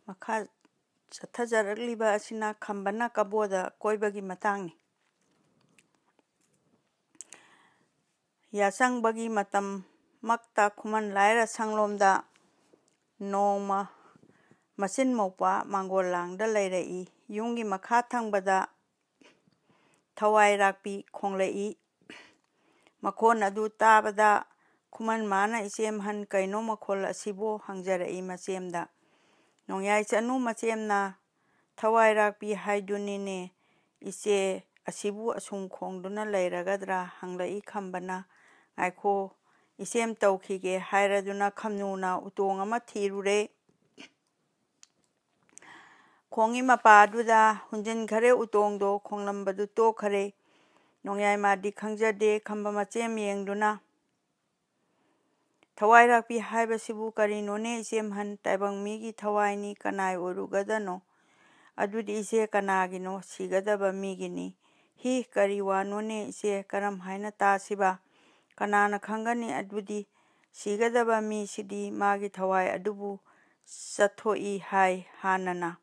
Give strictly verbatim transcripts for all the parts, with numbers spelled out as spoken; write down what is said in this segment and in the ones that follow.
ꯃꯈꯥ ꯆꯠꯊꯖꯔꯛꯂꯤꯕ ꯑꯁꯤꯅ ꯈꯝꯕꯅ ꯀꯕꯣꯗ ꯀꯣꯏꯕꯒꯤ ꯃꯇꯥꯡꯅꯤ꯫ ꯌꯥꯆꯪꯕꯒꯤ ꯃꯇꯝꯃꯛꯇ ꯈꯨꯃꯟ ꯂꯥꯏꯔ ꯁꯪꯂꯣꯝꯗ ꯅꯣꯡꯃ ꯃꯆꯤꯟ ꯃꯧꯄ꯭ꯋꯥ ꯃꯥꯡꯒꯣꯜ ꯂꯥꯡꯗ ꯂꯩꯔꯛꯏ꯫ ꯌꯨꯝꯒꯤ ꯃꯈꯥ ꯊꯪꯕꯗ ꯊꯋꯥꯏꯔꯥꯛꯄꯤ ꯈꯣꯡꯂꯛꯏ꯫ ꯃꯈꯣꯟ ꯑꯗꯨ ꯇꯥꯕꯗ ꯈꯨꯃꯟ ꯃꯥꯅ ꯏꯆꯦꯝꯍꯟ, "ꯀꯩꯅꯣ ꯃꯈꯣꯜ ꯑꯁꯤꯕꯣ?" ꯍꯪꯖꯔꯛꯏ ꯃꯆꯦꯝꯗ꯫ ꯅꯣꯡꯌꯥꯏ ꯆꯅꯨ ꯃꯆꯦꯝꯅ, "ꯊꯋꯥꯏꯔꯥꯛꯄꯤ ꯍꯥꯏꯗꯨꯅꯤꯅꯦ ꯏꯆꯦ, ꯑꯁꯤꯕꯨ ꯑꯁꯨꯝ ꯈꯣꯡꯗꯨꯅ ꯂꯩꯔꯒꯗ꯭ꯔꯥ?" ꯍꯪꯂꯛꯏ ꯈꯝꯕꯅ꯫ "ꯉꯥꯏꯈꯣ, ꯏꯆꯦꯝ ꯇꯧꯈꯤꯒꯦ" ꯍꯥꯏꯔꯗꯨꯅ ꯈꯝꯅꯨꯅ ꯎꯇꯣꯡ ꯑꯃ ꯊꯤꯔꯨꯔꯦ꯫ ꯈꯣꯡꯒꯤ ꯃꯄꯥꯗꯨꯗ ꯍꯨꯟꯖꯤꯟꯈꯔꯦ ꯎꯇꯣꯡꯗꯣ, ꯈꯣꯡꯂꯝꯕꯗꯨ ꯇꯣꯛꯈꯔꯦ꯫ ꯅꯣꯡꯌꯥꯏ ꯃꯥꯗꯤ ꯈꯪꯖꯗꯦ, ꯈꯝꯕ ꯃꯆꯦꯝ ꯌꯦꯡꯗꯨꯅ, "ꯊꯋꯥꯏꯔꯥꯛꯄꯤ ꯍꯥꯏꯕꯁꯤꯕꯨ ꯀꯔꯤꯅꯣꯅꯦ ꯏꯆꯦꯝꯍꯟ? ꯇꯥꯏꯕꯪ ꯃꯤꯒꯤ ꯊꯋꯥꯏꯅꯤ, ꯀꯅꯥꯏ ꯑꯣꯏꯔꯨꯒꯗꯅꯣ? ꯑꯗꯨꯗꯤ ꯏꯆꯦ, ꯀꯅꯥꯒꯤꯅꯣ? ꯁꯤꯒꯗꯕ ꯃꯤꯒꯤꯅꯤ꯫ ꯍꯤ, ꯀꯔꯤ ꯋꯥꯅꯣꯅꯦ ꯏꯆꯦ? ꯀꯔꯝ ꯍꯥꯏꯅ ꯇꯥꯁꯤꯕ? ꯀꯅꯥꯅ ꯈꯪꯒꯅꯤ ꯑꯗꯨꯗꯤ? ꯁꯤꯒꯗꯕ ꯃꯤꯁꯤꯗꯤ ꯃꯥꯒꯤ ꯊꯋꯥꯏ ꯑꯗꯨꯕꯨ ꯆꯠꯊꯣꯛꯏ ꯍꯥꯏ ꯍꯥꯟꯅꯅ꯫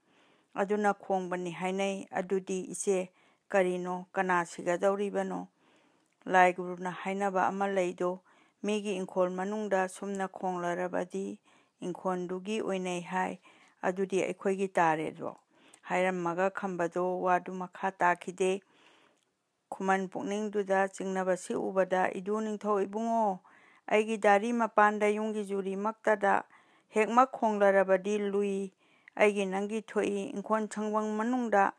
ꯑꯗꯨꯅ ꯈꯣꯡꯕꯅꯤ ꯍꯥꯏꯅꯩ꯫ ꯑꯗꯨꯗꯤ ꯏꯆꯦ, ꯀꯔꯤꯅꯣ? ꯀꯅꯥ ꯁꯤꯒꯗꯧꯔꯤꯕꯅꯣ? ꯂꯥꯏ ꯒꯨꯔꯨꯅ ꯍꯥꯏꯅꯕ ꯑꯃ ꯂꯩꯗꯣ, ꯃꯤꯒꯤ ꯏꯪꯈꯣꯜ ꯃꯅꯨꯡꯗ ꯁꯨꯝꯅ ꯈꯣꯡꯂꯔꯕꯗꯤ ꯏꯪꯈꯣꯜꯗꯨꯒꯤ ꯑꯣꯏꯅꯩ ꯍꯥꯏ꯫ ꯑꯗꯨꯗꯤ ꯑꯩꯈꯣꯏꯒꯤ ꯇꯥꯔꯦꯗꯣ" ꯍꯥꯏꯔꯝꯃꯒ ꯈꯝꯕꯗꯣ ꯋꯥꯗꯨ ꯃꯈꯥ ꯇꯥꯈꯤꯗꯦ꯫ ꯈꯨꯃꯟ ꯄꯨꯛꯅꯤꯡꯗꯨꯗ ꯆꯤꯡꯅꯕꯁꯤ ꯎꯕꯗ, "ꯏꯗꯨ ꯅꯤꯡꯊꯧ ꯏꯕꯨꯡꯉꯣ, ꯑꯩꯒꯤ ꯗꯥꯔꯤ ꯃꯄꯥꯟꯗ ꯌꯨꯝꯒꯤ ꯖꯨꯔꯤꯃꯛꯇꯗ ꯍꯦꯛꯃꯛ ꯈꯣꯡꯂꯔꯕꯗꯤ ꯂꯨꯏ꯫ ꯑꯩꯒꯤ ꯅꯪꯒꯤ ꯊꯣꯛꯏ, ꯏꯪꯈꯣꯜ ꯁꯪꯕꯝ ꯃꯅꯨꯡꯗ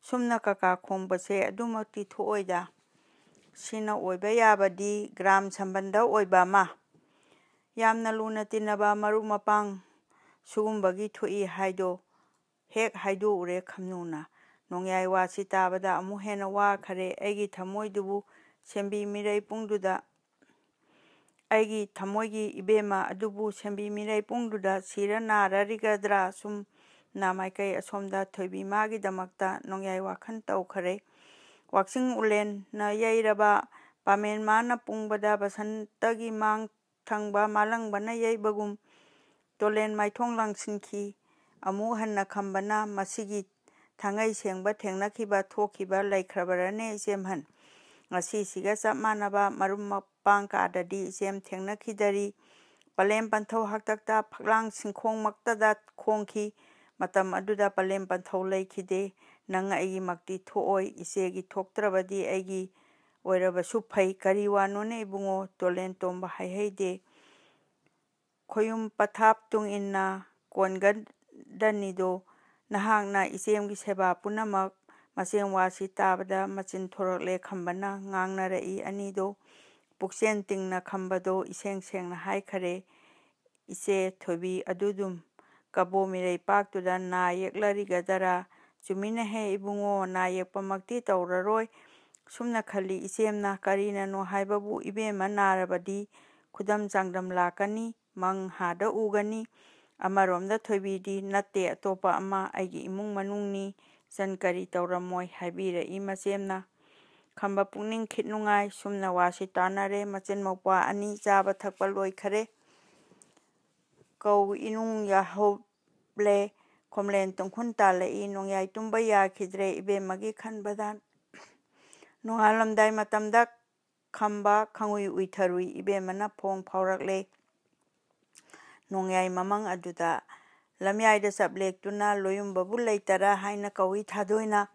ꯁꯨꯝꯅ ꯀꯀꯥ ꯈꯣꯡꯕꯁꯦ ꯑꯗꯨꯃꯛꯇꯤ ꯊꯣꯛꯑꯣꯏꯗ꯫ ꯁꯤꯅ ꯑꯣꯏꯕ ꯌꯥꯕꯗꯤ ꯒ꯭ꯔꯥꯝ ꯁꯝꯕꯟꯗ ꯑꯣꯏꯕ ꯑꯃ, ꯌꯥꯝꯅ ꯂꯨꯅ ꯇꯤꯟꯅꯕ ꯃꯔꯨꯞ ꯃꯄꯥꯡ ꯁꯨꯒꯨꯝꯕꯒꯤ ꯊꯣꯛꯏ ꯍꯥꯏꯗꯣ ꯍꯦꯛ ꯍꯥꯏꯗꯣꯛꯎꯔꯦ ꯈꯝꯅꯨꯅ꯫ ꯅꯣꯡꯌꯥꯏ ꯋꯥꯁꯤ ꯇꯥꯕꯗ ꯑꯃꯨꯛ ꯍꯦꯟꯅ ꯋꯥꯈꯔꯦ꯫ ꯑꯩꯒꯤ ꯊꯃꯣꯏꯗꯨꯕꯨ ꯁꯦꯝꯕꯤ ꯃꯤꯔꯩ ꯄꯨꯡꯗꯨꯗ, ꯑꯩꯒꯤ ꯊꯃꯣꯏꯒꯤ ꯏꯕꯦꯝꯃ ꯑꯗꯨꯕꯨ ꯁꯦꯝꯕꯤ ꯃꯤꯔꯩ ꯄꯨꯡꯗꯨꯗ ꯁꯤꯔ ꯅꯥꯔꯔꯤꯒꯗ꯭ꯔꯥ ꯁꯨꯝ ꯅꯥ ꯃꯥꯏꯀꯩ ꯑꯁꯣꯝꯗ ꯊꯣꯏꯕꯤ ꯃꯥꯒꯤꯗꯃꯛꯇ ꯅꯣꯡꯌꯥꯏ ꯋꯥꯈꯜ ꯇꯧꯈꯔꯦ꯫ ꯋꯥꯛꯆꯤꯡ ꯎꯂꯦꯟꯅ ꯌꯩꯔꯕ ꯄꯥꯃꯦꯟ ꯃꯥꯅ ꯄꯨꯡꯕꯗ ꯕꯁꯟꯇꯒꯤ ꯃꯥꯡ ꯊꯪꯕ ꯃꯥꯂꯪꯕꯅ ꯌꯩꯕꯒꯨꯝ ꯇꯣꯂꯦꯟ ꯃꯥꯏꯊꯣꯡ ꯂꯥꯡꯁꯤꯟꯈꯤ꯫ ꯑꯃꯨꯛ ꯍꯟꯅ ꯈꯝꯕꯅ, "ꯃꯁꯤꯒꯤ ꯊꯥꯡꯉꯩ ꯁꯦꯡꯕ ꯊꯦꯡꯅꯈꯤꯕ ꯊꯣꯛꯈꯤꯕ ꯂꯩꯈ꯭ꯔꯕꯔꯅꯦ ꯏꯆꯦꯝꯍꯟ? ꯉꯁꯤꯁꯤꯒ ꯆꯞ ꯃꯥꯟꯅꯕ ꯃꯔꯨꯞ ꯃꯄꯥꯡ ꯀꯥꯗꯗꯤ ꯏꯆꯦꯝ ꯊꯦꯡꯅꯈꯤꯗꯔꯤ꯫" ꯄꯂꯦꯝ ꯄꯟꯊꯧ ꯍꯥꯛꯇꯛꯇ ꯐꯛꯂꯥꯡ ꯁꯤꯡꯈꯣꯡꯃꯛꯇꯗ ꯈꯣꯡꯈꯤ꯫ ꯃꯇꯝ ꯑꯗꯨꯗ ꯄꯂꯦꯝ ꯄꯟꯊꯧ ꯂꯩꯈꯤꯗꯦ꯫ "ꯅꯪ ꯑꯩꯒꯤꯃꯛꯇꯤ ꯊꯣꯛꯑꯣꯏ, ꯏꯆꯦꯒꯤ ꯊꯣꯛꯇ꯭ꯔꯕꯗꯤ ꯑꯩꯒꯤ ꯑꯣꯏꯔꯕꯁꯨ ꯐꯩ꯫" "ꯀꯔꯤ ꯋꯥꯅꯣꯅꯦ ꯏꯕꯨꯡꯉꯣ?" ꯇꯣꯂꯦꯟ ꯇꯣꯝꯕ ꯍꯥꯏꯍꯩꯗꯦ꯫ "ꯈꯣꯌꯨꯝ ꯄꯊꯥꯞ ꯇꯨꯡ ꯏꯟꯅ ꯀꯣꯟꯒꯗꯅꯤꯗꯣ꯫ ꯅꯍꯥꯛꯅ ꯏꯆꯦꯝꯒꯤ ꯁꯦꯕꯥ ꯄꯨꯝꯅꯃꯛ꯫" ꯃꯆꯦꯝ ꯋꯥꯁꯤ ꯇꯥꯕꯗ ꯃꯆꯤꯟ ꯊꯣꯔꯛꯂꯦ꯫ ꯈꯝꯕꯅ ꯉꯥꯡꯅꯔꯛꯏ꯫ ꯑꯅꯤꯗꯣ ꯄꯨꯛꯆꯦꯟ ꯇꯤꯡꯅ ꯈꯝꯕꯗꯣ ꯏꯁꯦꯡ ꯁꯦꯡꯅ ꯍꯥꯏꯈꯔꯦ꯫ "ꯏꯆꯦ ꯊꯣꯏꯕꯤ ꯑꯗꯨꯗꯨꯝ ꯀꯕꯣ ꯃꯤꯔꯩ ꯄꯥꯛꯇꯨꯗ ꯅꯥ ꯌꯦꯛꯂꯔꯤꯒꯗꯔꯥ?" "ꯆꯨꯝꯃꯤꯅꯦꯍꯦ ꯏꯕꯨꯡꯉꯣ, ꯅꯥ ꯌꯦꯛꯄꯃꯛꯇꯤ ꯇꯧꯔꯔꯣꯏ꯫ ꯁꯨꯝꯅ ꯈꯜꯂꯤ ꯏꯆꯦꯝꯅ, ꯀꯔꯤꯅꯅꯣ ꯍꯥꯏꯕꯕꯨ ꯏꯕꯦꯝꯃ ꯅꯥꯔꯕꯗꯤ ꯈꯨꯗꯝ ꯆꯥꯡꯗꯝ ꯂꯥꯛꯀꯅꯤ, ꯃꯪ ꯍꯥꯗ ꯎꯒꯅꯤ꯫" ꯑꯃꯔꯣꯝꯗ ꯊꯣꯏꯕꯤꯗꯤ, "ꯅꯠꯇꯦ, ꯑꯇꯣꯞꯄ ꯑꯃ, ꯑꯩꯒꯤ ꯏꯃꯨꯡ ꯃꯅꯨꯡꯅꯤ, ꯏꯆꯟ ꯀꯔꯤ ꯇꯧꯔꯝꯃꯣꯏ?" ꯍꯥꯏꯕꯤꯔꯛꯏ ꯃꯆꯦꯝꯅ꯫ ꯈꯝꯕ ꯄꯨꯛꯅꯤꯡ ꯈꯤꯠ ꯅꯨꯡꯉꯥꯏ꯫ ꯁꯨꯝꯅ ꯋꯥꯁꯤ ꯇꯥꯟꯅꯔꯦ꯫ ꯃꯆꯤꯟ ꯃꯧꯄ꯭ꯋꯥ ꯑꯅꯤ ꯆꯥꯕ ꯊꯛꯄ ꯂꯣꯏꯈꯔꯦ꯫ ꯀꯧ ꯏꯅꯨꯡ ꯌꯥꯍꯧꯂꯦ꯫ ꯈꯣꯝꯂꯦꯟ ꯇꯨꯡꯈꯨꯟ ꯇꯥꯜꯂꯛꯏ꯫ ꯅꯣꯡꯌꯥꯏ ꯇꯨꯝꯕ ꯌꯥꯈꯤꯗ꯭ꯔꯦ꯫ ꯏꯕꯦꯝꯃꯒꯤ ꯈꯟꯕꯗ ꯅꯣꯡꯉꯥꯜꯂꯝꯗꯥꯏ ꯃꯇꯝꯗ ꯈꯝꯕ ꯈꯪꯎꯏ ꯎꯏꯊꯔꯨꯏ꯫ ꯏꯕꯦꯝꯃꯅ ꯐꯣꯡ ꯐꯥꯎꯔꯛꯂꯦ꯫ ꯅꯣꯡꯌꯥꯏ ꯃꯃꯪ ꯑꯗꯨꯗ ꯂꯝꯌꯥꯏꯗ ꯆꯞ ꯂꯦꯛꯇꯨꯅ, "ꯂꯣꯌꯨꯝꯕꯕꯨ ꯂꯩꯇꯔꯥ?" ꯍꯥꯏꯅ ꯀꯧꯏ ꯊꯥꯗꯣꯏꯅ꯫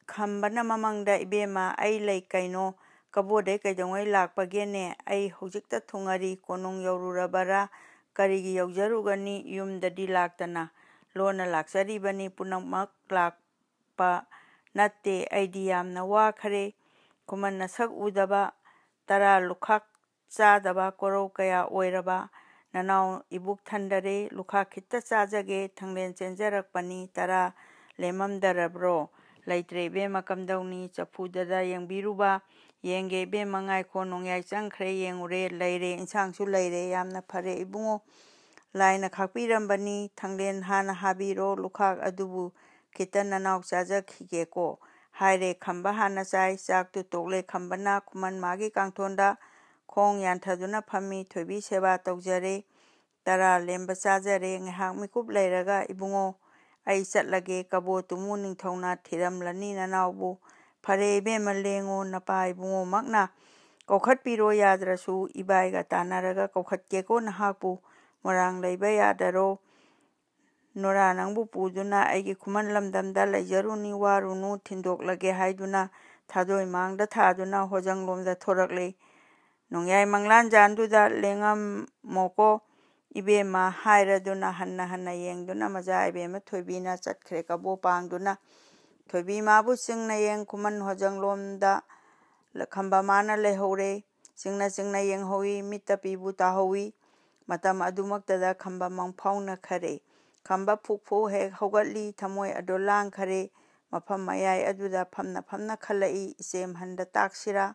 ꯈꯝꯕꯅ ꯃꯃꯪꯗ, "ꯏꯕꯦꯝꯃ, ꯑꯩ ꯂꯩ ꯀꯩꯅꯣ꯫ ꯀꯕꯣꯗꯩ ꯀꯩꯗꯧꯉꯩ ꯂꯥꯛꯄꯒꯦꯅꯦ? ꯑꯩ ꯍꯧꯖꯤꯛꯇ ꯊꯨꯡꯉꯔꯤ꯫ ꯀꯣꯅꯨꯡ ꯌꯧꯔꯨꯔꯕꯔꯥ? ꯀꯔꯤꯒꯤ ꯌꯧꯖꯔꯨꯒꯅꯤ? ꯌꯨꯝꯗꯗꯤ ꯂꯥꯛꯇꯅ ꯂꯣꯟꯅ ꯂꯥꯛꯆꯔꯤꯕꯅꯤ꯫ ꯄꯨꯝꯅꯃꯛ ꯂꯥꯛꯄ ꯅꯠꯇꯦ꯫ ꯑꯩꯗꯤ ꯌꯥꯝꯅ ꯋꯥꯈꯔꯦ꯫" ꯈꯨꯃꯟ ꯅꯁꯛ ꯎꯗꯕ ꯇꯔꯥ ꯂꯨꯈꯥꯛ ꯆꯥꯗꯕ ꯀꯣꯔꯧ ꯀꯌꯥ ꯑꯣꯏꯔꯕ ꯅꯅꯥꯎ ꯏꯕꯨꯛ ꯊꯟꯗꯔꯦ꯫ ꯂꯨꯈꯥꯛ ꯈꯤꯇ ꯆꯥꯖꯒꯦ꯫ ꯊꯪꯂꯦꯟ ꯆꯦꯟꯖꯔꯛꯄꯅꯤ꯫ ꯇꯔꯥ ꯂꯦꯝꯃꯝꯗꯔꯕ꯭ꯔꯣ? ꯂꯩꯇ꯭ꯔꯦ ꯏꯕꯦꯝꯃ, ꯀꯝꯗꯧꯅꯤ? ꯆꯐꯨꯗꯗ ꯌꯦꯡꯕꯤꯔꯨꯕ꯫ ꯌꯦꯡꯒꯦ ꯏꯕꯦꯝꯃ, ꯉꯥꯏꯈꯣ, ꯅꯣꯡꯌꯥꯏ ꯆꯪꯈ꯭ꯔꯦ, ꯌꯦꯡꯉꯨꯔꯦ, ꯂꯩꯔꯦ, ꯏꯟꯁꯥꯡꯁꯨ ꯂꯩꯔꯦ꯫ ꯌꯥꯝꯅ ꯐꯔꯦ ꯏꯕꯨꯡꯉꯣ, ꯂꯥꯏꯅ ꯈꯥꯛꯄꯤꯔꯝꯕꯅꯤ꯫ ꯊꯪꯂꯦꯟ ꯍꯥꯟꯅ ꯍꯥꯕꯤꯔꯣ, ꯂꯨꯈꯥꯛ ꯑꯗꯨꯕꯨ ꯈꯤꯇ ꯅꯅꯥꯎ ꯆꯥꯖꯈꯤꯒꯦꯀꯣ꯫ ꯍꯥꯏꯔꯦ ꯈꯝꯕ ꯍꯥꯟꯅ ꯆꯥꯏ꯫ ꯆꯥꯛꯇꯨ ꯇꯣꯛꯂꯦ ꯈꯝꯕꯅ꯫ ꯈꯨꯃꯟ ꯃꯥꯒꯤ ꯀꯥꯡꯊꯣꯟꯗ ꯈꯣꯡ ꯌꯥꯟꯊꯗꯨꯅ ꯐꯝꯃꯤ꯫ ꯊꯣꯏꯕꯤ ꯁꯦꯕꯥ ꯇꯧꯖꯔꯦ꯫ ꯇꯔꯥ ꯂꯦꯝꯕ ꯆꯥꯖꯔꯦ꯫ ꯉꯥꯏꯍꯥꯛ ꯃꯤꯀꯨꯞ ꯂꯩꯔꯒ, "ꯏꯕꯨꯡꯉꯣ, ꯑꯩ ꯆꯠꯂꯒꯦ, ꯀꯕꯣ ꯇꯨꯃꯨ ꯅꯤꯡꯊꯧꯅ ꯊꯤꯔꯝꯂꯅꯤ ꯅꯅꯥꯎꯕꯨ꯫ ꯐꯔꯦ ꯏꯕꯦꯝꯃ, ꯂꯦꯡꯉꯣ, ꯅꯄꯥ ꯏꯕꯨꯡꯉꯣꯃꯛꯅ ꯀꯧꯈꯠꯄꯤꯔꯣ, ꯌꯥꯗ꯭ꯔꯁꯨ ꯏꯕꯥꯏꯒ ꯇꯥꯟꯅꯔꯒ ꯀꯧꯈꯠꯀꯦꯀꯣ ꯅꯍꯥꯛꯄꯨ꯫ ꯃꯣꯏꯔꯥꯡ ꯂꯩꯕ ꯌꯥꯗꯔꯣ? ꯅꯨꯔꯥ ꯅꯪꯕꯨ ꯄꯨꯗꯨꯅ ꯑꯩꯒꯤ ꯈꯨꯃꯟ ꯂꯝꯗꯝꯗ ꯂꯩꯖꯔꯨꯅꯤ, ꯋꯥꯔꯨꯅꯨ, ꯊꯤꯟꯗꯣꯛꯂꯒꯦ" ꯍꯥꯏꯗꯨꯅ ꯊꯥꯗꯣꯏ ꯃꯥꯡꯗ ꯊꯥꯗꯨꯅ ꯍꯣꯖꯪꯂꯣꯝꯗ ꯊꯣꯔꯛꯂꯦ꯫ ꯅꯣꯡꯌꯥꯏ ꯃꯪꯂꯥꯟꯖꯥꯟꯗꯨꯗ ꯂꯦꯡꯉꯝꯃꯣꯀꯣ ꯏꯕꯦꯝꯃ ꯍꯥꯏꯔꯗꯨꯅ ꯍꯟꯅ ꯍꯟꯅ ꯌꯦꯡꯗꯨꯅ ꯃꯆꯥ ꯏꯕꯦꯝꯃ ꯊꯣꯏꯕꯤꯅ ꯆꯠꯈ꯭ꯔꯦ ꯀꯕꯣ ꯄꯥꯡꯗꯨꯅ꯫ ꯊꯣꯏꯕꯤ ꯃꯥꯕꯨ ꯆꯤꯡꯅ ꯌꯦꯡ ꯈꯨꯃꯟ ꯍꯣꯖꯪꯂꯣꯝꯗ ꯈꯝꯕ ꯃꯥꯅ ꯂꯩꯍꯧꯔꯦ꯫ ꯆꯤꯡꯅ ꯆꯤꯡꯅ ꯌꯦꯡꯍꯧꯏ, ꯃꯤꯠꯇ ꯄꯤꯕꯨ ꯇꯥꯍꯧꯏ꯫ ꯃꯇꯝ ꯑꯗꯨꯃꯛꯇꯗ ꯈꯝꯕ ꯃꯪꯐꯥꯎꯅꯈꯔꯦ꯫ ꯈꯝꯕ ꯐꯨꯛ ꯐꯨꯛ ꯍꯦꯛ ꯍꯧꯒꯠꯂꯤ, ꯊꯃꯣꯏ ꯑꯗꯣ ꯂꯥꯡꯈꯔꯦ꯫ ꯃꯐꯝ ꯃꯌꯥꯏ ꯑꯗꯨꯗ ꯐꯝꯅ ꯐꯝꯅ ꯈꯜꯂꯛꯏ, "ꯏꯆꯦꯝꯍꯟꯗ ꯇꯥꯛꯁꯤꯔꯥ?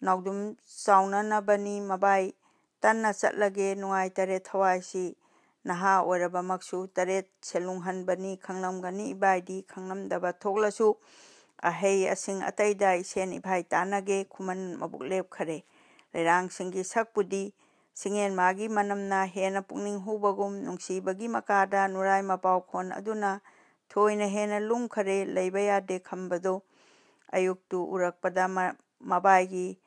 ꯅꯥꯎꯗꯨꯝ ꯆꯥꯎꯅꯅꯕꯅꯤ ꯃꯕꯥꯏ ꯇꯟꯅ ꯆꯠꯂꯒꯦ, ꯅꯨꯡꯉꯥꯏꯇꯔꯦ ꯊꯋꯥꯏꯁꯤ꯫ ꯅꯍꯥ ꯑꯣꯏꯔꯕꯃꯛꯁꯨ ꯇꯔꯦꯠ ꯁꯦꯂꯨꯡꯍꯟꯕꯅꯤ, ꯈꯪꯂꯝꯒꯅꯤ ꯏꯕꯥꯏꯗꯤ, ꯈꯪꯂꯝꯗꯕ ꯊꯣꯛꯂꯁꯨ ꯑꯍꯩ ꯑꯁꯤꯡ ꯑꯇꯩꯗ ꯏꯁꯦꯟ ꯏꯚꯥꯏ ꯇꯥꯟꯅꯒꯦ", ꯈꯨꯃꯟ ꯃꯕꯨꯛ ꯂꯦꯞꯈꯔꯦ꯫ ꯂꯩꯔꯥꯡꯁꯤꯡꯒꯤ ꯁꯛꯄꯨꯗꯤ ꯁꯤꯡꯉꯦꯟ ꯃꯥꯒꯤ ꯃꯅꯝꯅ ꯍꯦꯟꯅ ꯄꯨꯛꯅꯤꯡ ꯍꯨꯕꯒꯨꯝ, ꯅꯨꯡꯁꯤꯕꯒꯤ ꯃꯀꯥꯗ ꯅꯨꯔꯥꯏ ꯃꯄꯥꯎ ꯈꯣꯟ ꯑꯗꯨꯅ ꯊꯣꯏꯅ ꯍꯦꯟꯅ ꯂꯨꯝꯈꯔꯦ꯫ ꯂꯩꯕ ꯌꯥꯗꯦ ꯈꯝꯕꯗꯣ꯫ ꯑꯌꯨꯛꯇꯨ ꯎꯔꯛꯄꯗ ꯃ-, ꯃꯕꯥꯏꯒꯤ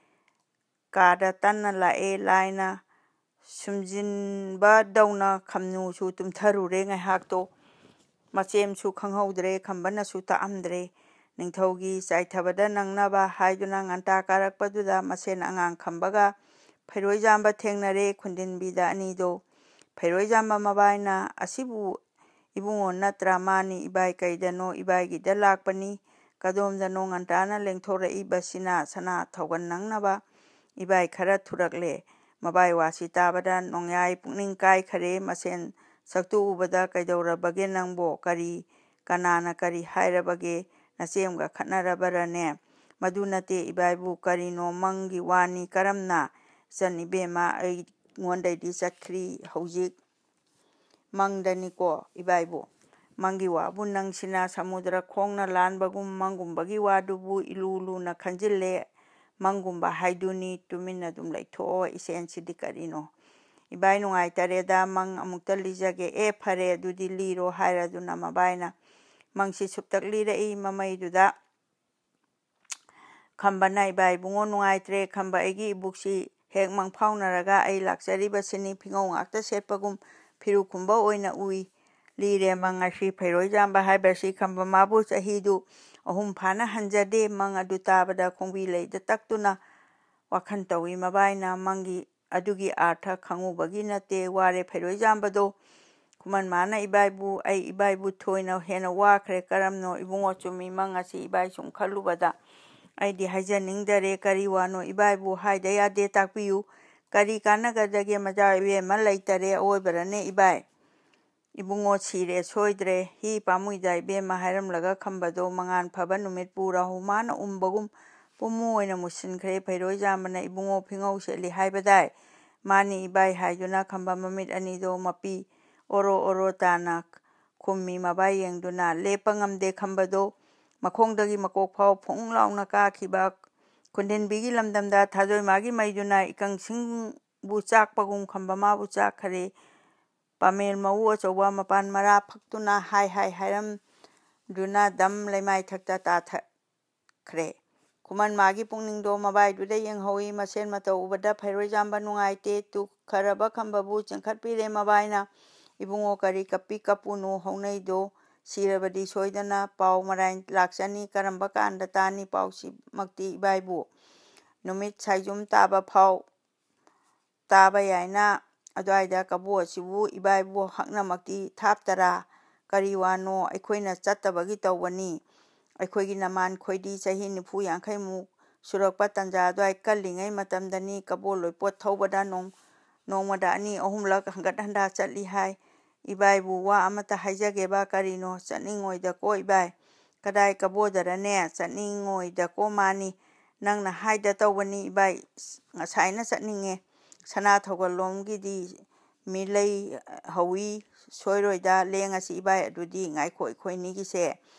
ꯀꯥꯗ ꯇꯟꯅ ꯂꯥꯛꯑꯦ꯫ ꯂꯥꯏꯅ ꯁꯨꯝꯖꯤꯟꯕꯗꯧꯅ ꯈꯝꯅꯨꯁꯨ ꯇꯨꯝꯊꯔꯨꯔꯦ ꯉꯥꯏꯍꯥꯛꯇꯣ꯫ ꯃꯆꯦꯝꯁꯨ ꯈꯪꯍꯧꯗ꯭ꯔꯦ, ꯈꯝꯕꯅꯁꯨ ꯇꯥꯛꯑꯝꯗ꯭ꯔꯦ꯫ ꯅꯤꯡꯊꯧꯒꯤ ꯆꯥꯏꯊꯕꯗ ꯅꯪꯅꯕ ꯍꯥꯏꯗꯨꯅ ꯉꯟꯇꯥ ꯀꯥꯔꯛꯄꯗꯨꯗ ꯃꯁꯦꯟ ꯑꯉꯥꯡ ꯈꯝꯕꯒ ꯐꯩꯔꯣꯏꯖꯥꯝꯕ ꯊꯦꯡꯅꯔꯦ, ꯈꯨꯟꯗꯤꯟꯕꯤꯗ ꯑꯅꯤꯗꯣ꯫ ꯐꯩꯔꯣꯏꯖꯥꯝꯕ ꯃꯕꯥꯏꯅ, "ꯑꯁꯤꯕꯨ ꯏꯕꯨꯡꯉꯣ ꯅꯠꯇ꯭ꯔꯥ? ꯃꯥꯅꯤ ꯏꯕꯥꯏ, ꯀꯩꯗꯅꯣ ꯏꯕꯥꯏꯒꯤꯗ ꯂꯥꯛꯄꯅꯤ꯫ ꯀꯗꯣꯝꯗꯅꯣ ꯉꯟꯇꯥꯅ ꯂꯦꯡꯊꯣꯔꯛꯏꯕꯁꯤꯅ ꯁꯅꯥ ꯊꯧꯒꯟ ꯅꯪꯅꯕ ꯏꯕꯥꯏ ꯈꯔ ꯊꯨꯔꯛꯂꯦ꯫" ꯃꯕꯥꯏ ꯋꯥꯁꯤ ꯇꯥꯕꯗ ꯅꯣꯡꯌꯥꯏ ꯄꯨꯛꯅꯤꯡ ꯀꯥꯏꯈꯔꯦ꯫ ꯃꯁꯦꯟ ꯁꯛꯇꯨ ꯎꯕꯗ, "ꯀꯩꯗꯧꯔꯕꯒꯦ ꯅꯪꯕꯣ? ꯀꯔꯤ, ꯀꯅꯥꯅ ꯀꯔꯤ ꯍꯥꯏꯔꯕꯒꯦ? ꯅꯆꯦꯝꯒ ꯈꯠꯅꯔꯕꯔꯅꯦ?" "ꯃꯗꯨ ꯅꯠꯇꯦ ꯏꯕꯥꯏꯕꯨ, ꯀꯔꯤꯅꯣ ꯃꯪꯒꯤ ꯋꯥꯅꯤ꯫ ꯀꯔꯝꯅ?" "ꯏꯆꯟ ꯏꯕꯦꯝꯃ, ꯑꯩꯉꯣꯟꯗꯩꯗꯤ ꯆꯠꯈ꯭ꯔꯤ ꯍꯧꯖꯤꯛ꯫ ꯃꯪꯗꯅꯤꯀꯣ ꯏꯕꯥꯏꯕꯨ꯫ ꯃꯪꯒꯤ ꯋꯥꯕꯨ ꯅꯪꯁꯤꯅ ꯁꯃꯨꯗ꯭ꯔ ꯈꯣꯡꯅ ꯂꯥꯟꯕꯒꯨꯝ ꯃꯪꯒꯨꯝꯕꯒꯤ ꯋꯥꯗꯨꯕꯨ ꯏꯂꯨ ꯂꯨꯅ ꯈꯟꯖꯤꯜꯂꯦ꯫ ꯃꯪꯒꯨꯝꯕ ꯍꯥꯏꯗꯨꯅꯤ, ꯇꯨꯃꯤꯟꯅ ꯑꯗꯨꯝ ꯂꯩꯊꯣꯛꯑꯣ꯫ ꯏꯁꯦꯟꯁꯤꯗꯤ ꯀꯔꯤꯅꯣ?" "ꯏꯕꯥꯏ ꯅꯨꯡꯉꯥꯏꯇꯔꯦꯗ, ꯃꯪ ꯑꯃꯨꯛꯇ ꯂꯤꯖꯒꯦ"꯫ "ꯑꯦ ꯐꯔꯦ, ꯑꯗꯨꯗꯤ ꯂꯤꯔꯣ" ꯍꯥꯏꯔꯗꯨꯅ ꯃꯕꯥꯏꯅ ꯃꯪꯁꯤ ꯁꯨꯞꯇꯛ ꯂꯤꯔꯛꯏ꯫ ꯃꯃꯩꯗꯨꯗ ꯈꯝꯕꯅ, "ꯏꯕꯥꯏ ꯏꯕꯨꯡꯉꯣ ꯅꯨꯡꯉꯥꯏꯇ꯭ꯔꯦ꯫ ꯈꯝꯕ ꯑꯩꯒꯤ ꯏꯕꯨꯛꯁꯤ ꯍꯦꯛ ꯃꯪꯐꯥꯎꯅꯔꯒ ꯑꯩ ꯂꯥꯛꯆꯔꯤꯕꯁꯤꯅꯤ ꯐꯤꯉꯧ ꯉꯥꯛꯇ ꯁꯦꯠꯄꯒꯨꯝ ꯐꯤꯔꯨꯛ ꯈꯨꯝꯕ ꯑꯣꯏꯅ ꯎꯏ"꯫ ꯂꯤꯔꯦ ꯃꯪ ꯑꯁꯤ ꯐꯩꯔꯣꯏꯖꯥꯝꯕ ꯍꯥꯏꯕꯁꯤ ꯈꯝꯕ ꯃꯥꯕꯨ ꯆꯍꯤꯗꯨ ꯑꯍꯨꯝ ꯐꯥꯅ ꯍꯟꯖꯗꯦ꯫ ꯃꯪ ꯑꯗꯨ ꯇꯥꯕꯗ ꯈꯣꯡꯕꯤ ꯂꯩꯗ ꯇꯛꯇꯨꯅ ꯋꯥꯈꯜ ꯇꯧꯏ꯫ ꯃꯕꯥꯏꯅ ꯃꯪꯒꯤ ꯑꯗꯨꯒꯤ ꯑꯥꯔꯊ ꯈꯪꯉꯨꯕꯒꯤ ꯅꯠꯇꯦ꯫ ꯋꯥꯔꯦ ꯐꯩꯔꯣꯏꯖꯥꯝꯕꯗꯣ꯫ ꯈꯨꯃꯟ ꯃꯥꯅ ꯏꯕꯥꯏꯕꯨ, "ꯑꯩ ꯏꯕꯥꯏꯕꯨ ꯊꯣꯏꯅ ꯍꯦꯟꯅ ꯋꯥꯈ꯭ꯔꯦ"꯫ "ꯀꯔꯝꯅꯣ ꯏꯕꯨꯡꯉꯣ?" "ꯆꯨꯝꯃꯤ ꯃꯪ ꯑꯁꯤ ꯏꯕꯥꯏ꯫ ꯁꯨꯝ ꯈꯜꯂꯨꯕꯗ ꯑꯩꯗꯤ ꯍꯥꯏꯖꯅꯤꯡꯗꯔꯦ꯫ ꯀꯔꯤ ꯋꯥꯅꯣ ꯏꯕꯥꯏꯕꯨ? ꯍꯥꯏꯗ ꯌꯥꯗꯦ, ꯇꯥꯛꯄꯤꯌꯨ"꯫ "ꯀꯔꯤ ꯀꯥꯟꯅꯒꯗꯒꯦ? ꯃꯆꯥ ꯏꯕꯦꯝꯃ ꯂꯩꯇꯔꯦ꯫ ꯑꯑꯣꯏꯕꯔꯅꯦ ꯏꯕꯥꯏ?" "ꯏꯕꯨꯡꯉꯣ ꯁꯤꯔꯦ ꯁꯣꯏꯗ꯭ꯔꯦ"꯫ "ꯍꯤ ꯄꯥꯝꯃꯨꯏꯗ ꯏꯕꯦꯝꯃ" ꯍꯥꯏꯔꯝꯂꯒ ꯈꯝꯕꯗꯣ ꯃꯉꯥꯟ ꯐꯕ ꯅꯨꯃꯤꯠꯄꯨ ꯔꯥꯍꯨ ꯃꯥꯅ ꯎꯝꯕꯒꯨꯝ ꯄꯨꯝꯃꯨ ꯑꯣꯏꯅ ꯃꯨꯁꯤꯟꯈ꯭ꯔꯦ꯫ "ꯐꯩꯔꯣꯏꯖꯥꯝꯕꯅ ꯏꯕꯨꯡꯉꯣ ꯐꯤꯉꯧ ꯁꯦꯠꯂꯤ ꯍꯥꯏꯕꯗꯥꯏ?" "ꯃꯥꯅꯤ ꯏꯕꯥꯏ" ꯍꯥꯏꯗꯨꯅ ꯈꯝꯕ ꯃꯃꯤꯠ ꯑꯅꯤꯗꯣ ꯃꯄꯤ ꯑꯣꯔꯣ ꯑꯣꯔꯣ ꯇꯥꯅ ꯈꯨꯝꯃꯤ꯫ ꯃꯕꯥꯏ ꯌꯦꯡꯗꯨꯅ ꯂꯦꯞꯄ ꯉꯝꯗꯦ ꯈꯝꯕꯗꯣ꯫ ꯃꯈꯣꯡꯗꯒꯤ ꯃꯀꯣꯛ ꯐꯥꯎ ꯐꯨꯡ ꯂꯥꯎꯅ ꯀꯥꯈꯤꯕ ꯈꯨꯟꯗꯤꯟꯕꯤꯒꯤ ꯂꯝꯗꯝꯗ ꯊꯥꯖꯣꯏ ꯃꯥꯒꯤ ꯃꯩꯗꯨꯅ ꯏꯀꯪꯁꯤꯡꯕꯨ ꯆꯥꯛꯄꯒꯨꯝ ꯈꯝꯕ ꯃꯥꯕꯨ ꯆꯥꯛꯈꯔꯦ꯫ ꯄꯥꯃꯦꯜ ꯃꯎ ꯑꯆꯧꯕ ꯃꯄꯥꯟ ꯃꯔꯥ ꯐꯛꯇꯨꯅ ꯍꯥꯏ ꯍꯥꯏ ꯍꯥꯏꯔꯝꯗꯨꯅ ꯗꯝ ꯂꯩꯃꯥꯏꯊꯛꯇ ꯇꯥꯊꯈ꯭ꯔꯦ꯫ ꯈꯨꯃꯟ ꯃꯥꯒꯤ ꯄꯨꯛꯅꯤꯡꯗꯣ ꯃꯕꯥꯏꯗꯨꯗ ꯌꯦꯡꯍꯧꯏ꯫ ꯃꯁꯦꯟ ꯃꯇꯧ ꯎꯕꯗ ꯐꯩꯔꯣꯏꯖꯥꯝꯕ ꯅꯨꯡꯉꯥꯏꯇꯦ꯫ ꯇꯨꯈꯔꯕ ꯈꯝꯕꯕꯨ ꯆꯤꯡꯈꯠꯄꯤꯔꯦ꯫ ꯃꯕꯥꯏꯅ, "ꯏꯕꯨꯡꯉꯣ, ꯀꯔꯤ ꯀꯞꯄꯤ ꯀꯞꯄꯨꯅꯣ? ꯍꯧꯅꯩꯗꯣ ꯁꯤꯔꯕꯗꯤ ꯁꯣꯏꯗꯅ ꯄꯥꯎ ꯃꯔꯥꯏ ꯂꯥꯛꯆꯅꯤ꯫ ꯀꯔꯝꯕ ꯀꯥꯟꯗ ꯇꯥꯅꯤ ꯄꯥꯎꯁꯤꯃꯛꯇꯤ ꯏꯕꯥꯏꯕꯨ? ꯅꯨꯃꯤꯠ ꯁꯥꯏꯖꯨꯝ ꯇꯥꯕ ꯐꯥꯎ ꯇꯥꯕ ꯌꯥꯏꯅ ꯑꯗꯨꯋꯥꯏꯗ ꯀꯕꯣ ꯑꯁꯤꯕꯨ ꯏꯕꯥꯏꯕꯨ ꯍꯛꯅꯃꯛꯇꯤ ꯊꯥꯞꯇꯔꯥ? ꯀꯔꯤ ꯋꯥꯅꯣ? ꯑꯩꯈꯣꯏꯅ ꯆꯠꯇꯕꯒꯤ ꯇꯧꯕꯅꯤ꯫ ꯑꯩꯈꯣꯏꯒꯤ ꯅꯃꯥꯟ ꯈꯣꯏꯗꯤ ꯆꯍꯤ ꯅꯤꯐꯨ ꯌꯥꯡꯈꯩꯃꯨꯛ ꯁꯨꯔꯛꯄ ꯇꯟꯖꯥ ꯑꯗꯨꯋꯥꯏ ꯀꯜꯂꯤꯉꯩ ꯃꯇꯝꯗꯅꯤ ꯀꯕꯣ ꯂꯣꯏꯄꯣꯠ ꯊꯧꯕꯗ ꯅꯣꯡ-, ꯅꯣꯡꯃꯗ ꯑꯅꯤ ꯑꯍꯨꯝꯂꯛ ꯍꯟꯒꯠ ꯍꯟꯗꯥ ꯆꯠꯂꯤ ꯍꯥꯏ꯫ ꯏꯕꯥꯏꯕꯨ ꯋꯥ ꯑꯃꯇ ꯍꯥꯏꯖꯒꯦꯕ꯫ ꯀꯔꯤꯅꯣ? ꯆꯠꯅꯤꯡꯉꯣꯏꯗꯀꯣ ꯏꯕꯥꯏ꯫ ꯀꯗꯥꯏ ꯀꯕꯣꯗꯔꯅꯦ? ꯆꯠꯅꯤꯡꯉꯣꯏꯗꯀꯣ ꯃꯥꯅꯤ꯫ ꯅꯪꯅ ꯍꯥꯏꯗ ꯇꯧꯕꯅꯤ ꯏꯕꯥꯏ꯫ ꯉꯁꯥꯏꯅ ꯆꯠꯅꯤꯡꯉꯦ꯫ ꯁꯅꯥ ꯊꯧꯒꯜꯂꯣꯝꯒꯤꯗꯤ ꯃꯤ ꯂꯩ ꯍꯧꯋꯤ ꯁꯣꯏꯔꯣꯏꯗ꯫ ꯂꯦꯡꯉꯁꯤ ꯏꯕꯥꯏ꯫ ꯑꯗꯨꯗꯤ ꯉꯥꯏꯈꯣ, ꯑꯩꯈꯣꯏꯅꯤꯒꯤꯁꯦ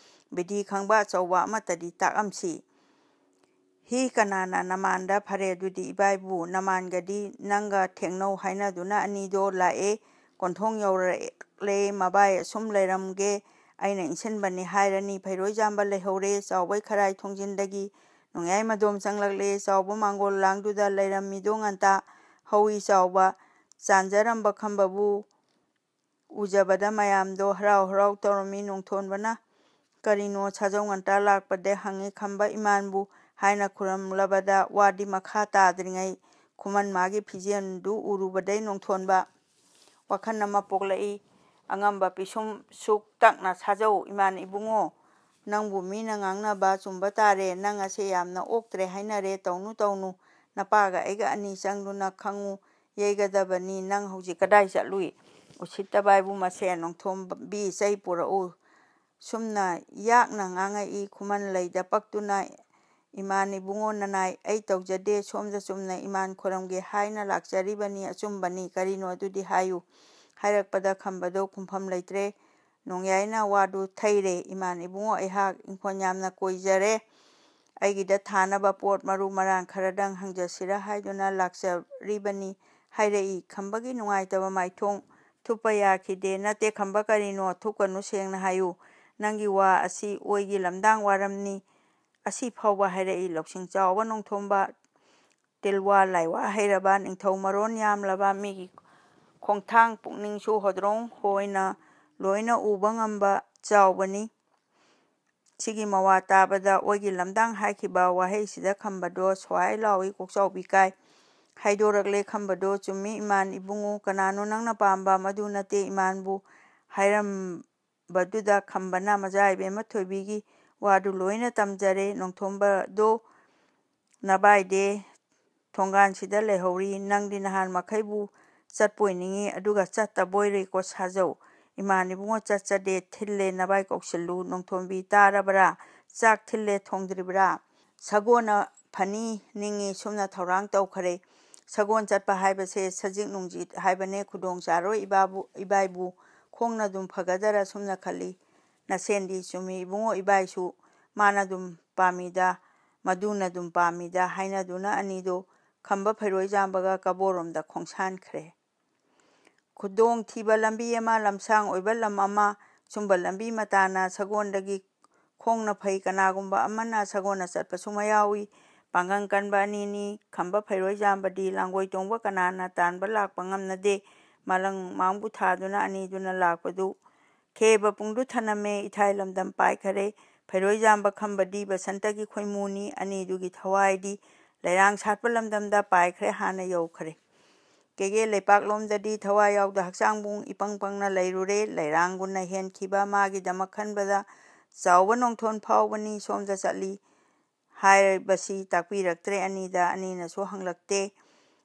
ꯕꯤꯙꯤ ꯈꯪꯕ ꯑꯆꯧꯕ ꯑꯃꯠꯇꯗꯤ ꯇꯥꯛꯑꯝꯁꯤ꯫ "ꯍꯤ ꯀꯅꯥꯅ ꯅꯃꯥꯟꯗ?" "ꯐꯔꯦ ꯑꯗꯨꯗꯤ ꯏꯕꯥꯏꯕꯨ, ꯅꯃꯥꯟꯒꯗꯤ ꯅꯪꯒ ꯊꯦꯡꯅꯧ" ꯍꯥꯏꯅꯗꯨꯅ ꯑꯅꯤꯗꯣ ꯂꯥꯛꯑꯦ꯫ ꯀꯣꯟꯊꯣꯡ ꯌꯧꯔꯛꯂꯦ꯫ "ꯃꯕꯥꯏ ꯑꯁꯨꯝ ꯂꯩꯔꯝꯒꯦ, ꯑꯩꯅ ꯏꯟꯁꯤꯟꯕꯅꯤ" ꯍꯥꯏꯔꯅꯤ꯫ ꯐꯩꯔꯣꯏ ꯆꯥꯝꯕ ꯂꯩꯍꯧꯔꯦ꯫ ꯆꯥꯎꯕꯩ ꯈꯔꯥꯏ ꯊꯣꯡꯖꯤꯟꯗꯒꯤ ꯅꯣꯡꯌꯥꯏ ꯃꯗꯣꯝ ꯆꯪꯂꯛꯂꯦ꯫ ꯆꯥꯎꯕ ꯃꯥꯡꯒꯣꯜ ꯂꯥꯡꯗꯨꯗ ꯂꯩꯔꯝꯃꯤꯗꯣ ꯉꯟꯇꯥ ꯍꯧꯏ꯫ ꯆꯥꯎꯕ ꯆꯥꯟꯖꯔꯝꯕ ꯈꯝꯕꯕꯨ ꯎꯖꯕꯗ ꯃꯌꯥꯝꯗꯣ ꯍꯔꯥꯎ ꯍꯔꯥꯎ ꯇꯧꯔꯝꯃꯤ꯫ ꯅꯣꯡꯊꯣꯟꯕꯅ "ꯀꯔꯤꯅꯣ ꯁꯥꯖꯧ ꯉꯟꯇꯥ ꯂꯥꯛꯄꯗ?" ꯍꯪꯉꯤ꯫ "ꯈꯝꯕ ꯏꯃꯥꯟꯕꯨ" ꯍꯥꯏꯅ ꯈꯨꯔꯨꯝꯂꯕꯗ ꯋꯥꯗꯤ ꯃꯈꯥ ꯇꯥꯗ꯭ꯔꯤꯉꯩ ꯈꯨꯃꯟ ꯃꯥꯒꯤ ꯐꯤꯖꯦꯜꯗꯨ ꯎꯔꯨꯕꯗꯩ ꯅꯣꯡꯊꯣꯟꯕ ꯋꯥꯈꯜ ꯑꯃ ꯄꯣꯛꯂꯛꯏ꯫ "ꯑꯉꯝꯕ ꯄꯤꯁꯨꯝ ꯁꯨꯛ ꯇꯛꯅ ꯁꯥꯖꯧ ꯏꯃꯥꯟ ꯏꯕꯨꯡꯉꯣ꯫ ꯅꯪꯕꯨ ꯃꯤꯅ ꯉꯥꯡꯅꯕ ꯆꯨꯝꯕ ꯇꯥꯔꯦ꯫ ꯅꯪ ꯑꯁꯦ ꯌꯥꯝꯅ ꯑꯣꯛꯇ꯭ꯔꯦ ꯍꯥꯏꯅꯔꯦ꯫ ꯇꯧꯅꯨ ꯇꯧꯅꯨ꯫ ꯅꯄꯥꯒ ꯑꯩꯒ ꯑꯅꯤ ꯆꯪꯗꯨꯅ ꯈꯪꯉꯨ ꯌꯩꯒꯗꯕꯅꯤ꯫ ꯅꯪ ꯍꯧꯖꯤꯛ ꯀꯗꯥꯏ ꯆꯠꯂꯨꯏ? ꯎꯁꯤꯠꯇꯕ ꯍꯥꯏꯕꯨ ꯃꯁꯦ꯫ ꯅꯣꯡꯊꯣꯝꯕꯤ ꯆꯩ ꯄꯨꯔꯛꯎ"꯫ ꯁꯨꯝꯅ ꯌꯥꯛꯅ ꯉꯥꯡꯉꯛꯏ꯫ ꯈꯨꯃꯟ ꯂꯩꯗ ꯄꯛꯇꯨꯅ "ꯏꯃꯥꯟ ꯏꯕꯨꯡꯉꯣ ꯅꯅꯥꯏ ꯑꯩ ꯇꯧꯖꯗꯦ꯫ ꯁꯣꯝꯗ ꯆꯨꯝꯅ ꯏꯃꯥꯟ ꯈꯨꯔꯝꯒꯦ ꯍꯥꯏꯅ ꯂꯥꯛꯆꯔꯤꯕꯅꯤ꯫ ꯑꯆꯨꯝꯕꯅꯤ꯫ ꯀꯔꯤꯅꯣ ꯑꯗꯨꯗꯤ ꯍꯥꯏꯌꯨ"꯫ ꯍꯥꯏꯔꯛꯄꯗ ꯈꯝꯕꯗꯣ ꯈꯨꯝꯐꯝ ꯂꯩꯇ꯭ꯔꯦ꯫ ꯅꯣꯡꯌꯥꯏꯅ ꯋꯥꯗꯨ ꯊꯩꯔꯦ꯫ "ꯏꯃꯥꯟ ꯏꯕꯨꯡꯉꯣ, ꯑꯩꯍꯥꯛ ꯏꯪꯈꯣꯜ ꯌꯥꯝꯅ ꯀꯣꯏꯖꯔꯦ꯫ ꯑꯩꯒꯤꯗ ꯊꯥꯅꯕ ꯄꯣꯠ ꯃꯔꯨ ꯃꯔꯥꯡ ꯈꯔꯗꯪ ꯍꯪꯖꯁꯤꯔꯥ ꯍꯥꯏꯗꯨꯅ ꯂꯥꯛꯆꯔꯤꯕꯅꯤ" ꯍꯥꯏꯔꯛꯏ꯫ ꯈꯝꯕꯒꯤ ꯅꯨꯡꯉꯥꯏꯇꯕ ꯃꯥꯏꯊꯣꯡ ꯊꯨꯞꯄ ꯌꯥꯈꯤꯗꯦ꯫ "ꯅꯠꯇꯦ ꯈꯝꯕ, ꯀꯔꯤꯅꯣ? ꯊꯨꯞꯀꯅꯨ, ꯁꯦꯡꯅ ꯍꯥꯏꯌꯨ꯫ ꯅꯪꯒꯤ ꯋꯥ ꯑꯁꯤ ꯑꯣꯏꯒꯤ ꯂꯝꯗꯥꯡ ꯋꯥꯔꯝꯅꯤ"꯫ ꯑꯁꯤ ꯐꯥꯎꯕ ꯍꯥꯏꯔꯛꯏ꯫ ꯂꯧꯁꯤꯡ ꯆꯥꯎꯕ ꯅꯣꯡꯊꯣꯝꯕ, ꯇꯤꯜꯋꯥ ꯂꯥꯏꯋꯥ ꯍꯩꯔꯕ, ꯅꯤꯡꯊꯧ ꯃꯔꯣꯟ ꯌꯥꯝꯂꯕ, ꯃꯤꯒꯤ ꯈꯣꯡꯊꯥꯡ ꯄꯨꯛꯅꯤꯡꯁꯨ ꯍꯣꯗ꯭ꯔꯣꯡ ꯍꯣꯏꯅ ꯂꯣꯏꯅ ꯎꯕ ꯉꯝꯕ ꯆꯥꯎꯕꯅꯤ꯫ ꯁꯤꯒꯤ ꯃꯋꯥ ꯇꯥꯕꯗ ꯑꯣꯏꯒꯤ ꯂꯝꯗꯥꯡ ꯍꯥꯏꯈꯤꯕ ꯋꯥꯍꯩꯁꯤꯗ ꯈꯝꯕꯗꯣ ꯁ꯭ꯋꯥꯏ ꯂꯥꯎꯏ꯫ ꯀꯣꯛꯆꯥꯎꯕꯤ ꯀꯥꯏ꯫ ꯍꯥꯏꯗꯣꯔꯛꯂꯦ ꯈꯝꯕꯗꯣ꯫ "ꯆꯨꯝꯃꯤ ꯏꯃꯥꯟ ꯏꯕꯨꯡꯉꯣ, ꯀꯅꯥꯅꯣ ꯅꯪꯅ ꯄꯥꯝꯕ? ꯃꯗꯨ ꯅꯠꯇꯦ ꯏꯃꯥꯟꯕꯨ" ꯍꯥꯏꯔꯝꯕꯗꯨꯗ ꯈꯝꯕꯅ "ꯃꯆꯥ ꯏꯕꯦꯝꯃ ꯊꯣꯏꯕꯤꯒꯤ ꯋꯥꯗꯨ ꯂꯣꯏꯅ ꯇꯝꯖꯔꯦ꯫ ꯅꯣꯡꯊꯣꯝꯕꯗꯣ ꯅꯕꯥꯏꯗꯦ ꯊꯣꯡꯒꯥꯟꯁꯤꯗ ꯂꯩꯍꯧꯔꯤ꯫ ꯅꯪꯗꯤ ꯅꯍꯥꯟ ꯃꯈꯩꯕꯨ ꯆꯠꯄꯣꯏ ꯅꯤꯡꯉꯤ, ꯑꯗꯨꯒ ꯆꯠꯇꯕꯣꯏꯔꯦꯀꯣ ꯁꯥꯖꯧ꯫ ꯏꯃꯥꯟ ꯏꯕꯨꯡꯉꯣ ꯆꯠꯆꯗꯦ, ꯊꯤꯜꯂꯦ, ꯅꯕꯥꯏ ꯀꯧꯁꯤꯜꯂꯨ꯫ ꯅꯣꯡꯊꯣꯝꯕꯤ ꯇꯥꯔꯕ꯭ꯔꯥ? ꯆꯥꯛ ꯊꯤꯜꯂꯦ, ꯊꯣꯡꯗ꯭ꯔꯤꯕ꯭ꯔꯥ? ꯁꯒꯣꯜꯅ ꯐꯅꯤ ꯅꯤꯡꯉꯤ ꯁꯨꯝꯅ ꯊꯧꯔꯥꯡ ꯇꯧꯈꯔꯦ꯫ ꯁꯒꯣꯜ ꯆꯠꯄ ꯍꯥꯏꯕꯁꯦ ꯁꯖꯤꯛ ꯅꯨꯡꯖꯤꯠ ꯍꯥꯏꯕꯅꯦ, ꯈꯨꯗꯣꯡ ꯆꯥꯔꯣꯏ ꯏꯕꯥꯕꯨ, ꯏꯕꯥꯏꯕꯨ꯫ ꯈꯣꯡꯅ ꯑꯗꯨꯝ ꯐꯒꯗꯔꯥ ꯁꯨꯝꯅ ꯈꯜꯂꯤ꯫ ꯅꯁꯦꯟꯗꯤ ꯆꯨꯝꯃꯤ ꯏꯕꯨꯡꯉꯣ, ꯏꯕꯥꯏꯁꯨ ꯃꯥꯅ ꯑꯗꯨꯝ ꯄꯥꯝꯃꯤꯗ꯫ ꯃꯗꯨꯅ ꯑꯗꯨꯝ ꯄꯥꯝꯃꯤꯗ ꯍꯥꯏꯅꯗꯨꯅ ꯑꯅꯤꯗꯨ ꯈꯝꯕ ꯐꯩꯔꯣꯏꯖꯥꯝꯕꯒ ꯀꯕꯣꯔꯣꯝꯗ ꯈꯣꯡꯁꯥꯟꯈ꯭ꯔꯦ꯫ ꯈꯨꯗꯣꯡ ꯊꯤꯕ ꯂꯝꯕꯤ ꯑꯃ, ꯂꯝꯁꯥꯡ ꯑꯣꯏꯕ ꯂꯝ ꯑꯃ, ꯁꯨꯝꯕ ꯂꯝꯕꯤ ꯃꯇꯥꯅ ꯁꯒꯣꯜꯗꯒꯤ ꯈꯣꯡꯅ ꯐꯩ, ꯀꯅꯥꯒꯨꯝꯕ ꯑꯃꯅ ꯁꯒꯣꯜꯅ ꯆꯠꯄꯁꯨ ꯃꯌꯥꯎꯏ꯫ ꯄꯥꯡꯒꯜ ꯀꯟꯕ ꯑꯅꯤꯅꯤ꯫ ꯈꯝꯕ ꯐꯩꯔꯣꯏꯖꯥꯝꯕꯗꯤ ꯂꯥꯡꯒꯣꯏ ꯇꯣꯡꯕ ꯀꯅꯥꯅ ꯇꯥꯟꯕ ꯂꯥꯛꯄ ꯉꯝꯅꯗꯦ꯫ ꯃꯂꯪ ꯃꯥꯡꯕꯨ ꯊꯥꯗꯨꯅ ꯑꯅꯤꯗꯨꯅ ꯂꯥꯛꯄꯗꯨ ꯈꯦꯕ ꯄꯨꯡꯗꯨ ꯊꯅꯝꯃꯦ꯫ ꯏꯊꯥꯏ ꯂꯝꯗꯝ ꯄꯥꯏꯈꯔꯦ꯫ ꯐꯩꯔꯣꯏꯖꯥꯝꯕ ꯈꯝꯕꯗꯤ ꯕꯁꯟꯇꯒꯤ ꯈꯣꯏꯃꯨꯅꯤ꯫ ꯑꯅꯤꯗꯨꯒꯤ ꯊꯋꯥꯏꯗꯤ ꯂꯩꯔꯥꯡ ꯁꯥꯠꯄ ꯂꯝꯗꯝꯗ ꯄꯥꯏꯈ꯭ꯔꯦ, ꯍꯥꯟꯅ ꯌꯧꯈꯔꯦ꯫ ꯀꯦꯒꯦ ꯂꯩꯄꯥꯛꯂꯣꯝꯗꯗꯤ ꯊꯋꯥꯏ ꯌꯥꯎꯗ ꯍꯛꯆꯥꯡꯕꯨꯡ ꯏꯄꯪ ꯄꯪꯅ ꯂꯩꯔꯨꯔꯦ꯫ ꯂꯩꯔꯥꯡꯒꯨꯝꯅ ꯍꯦꯟꯈꯤꯕ ꯃꯥꯒꯤꯗꯃꯛ ꯈꯟꯕꯗ ꯆꯥꯎꯕ ꯅꯣꯡꯊꯣꯟ ꯐꯥꯎꯕꯅꯤ ꯁꯣꯝꯗ ꯆꯠꯂꯤ ꯍꯥꯏꯕꯁꯤ ꯇꯥꯛꯄꯤꯔꯛꯇ꯭ꯔꯦ꯫ ꯑꯅꯤꯗ ꯑꯅꯤꯅꯁꯨ ꯍꯪꯂꯛꯇꯦ꯫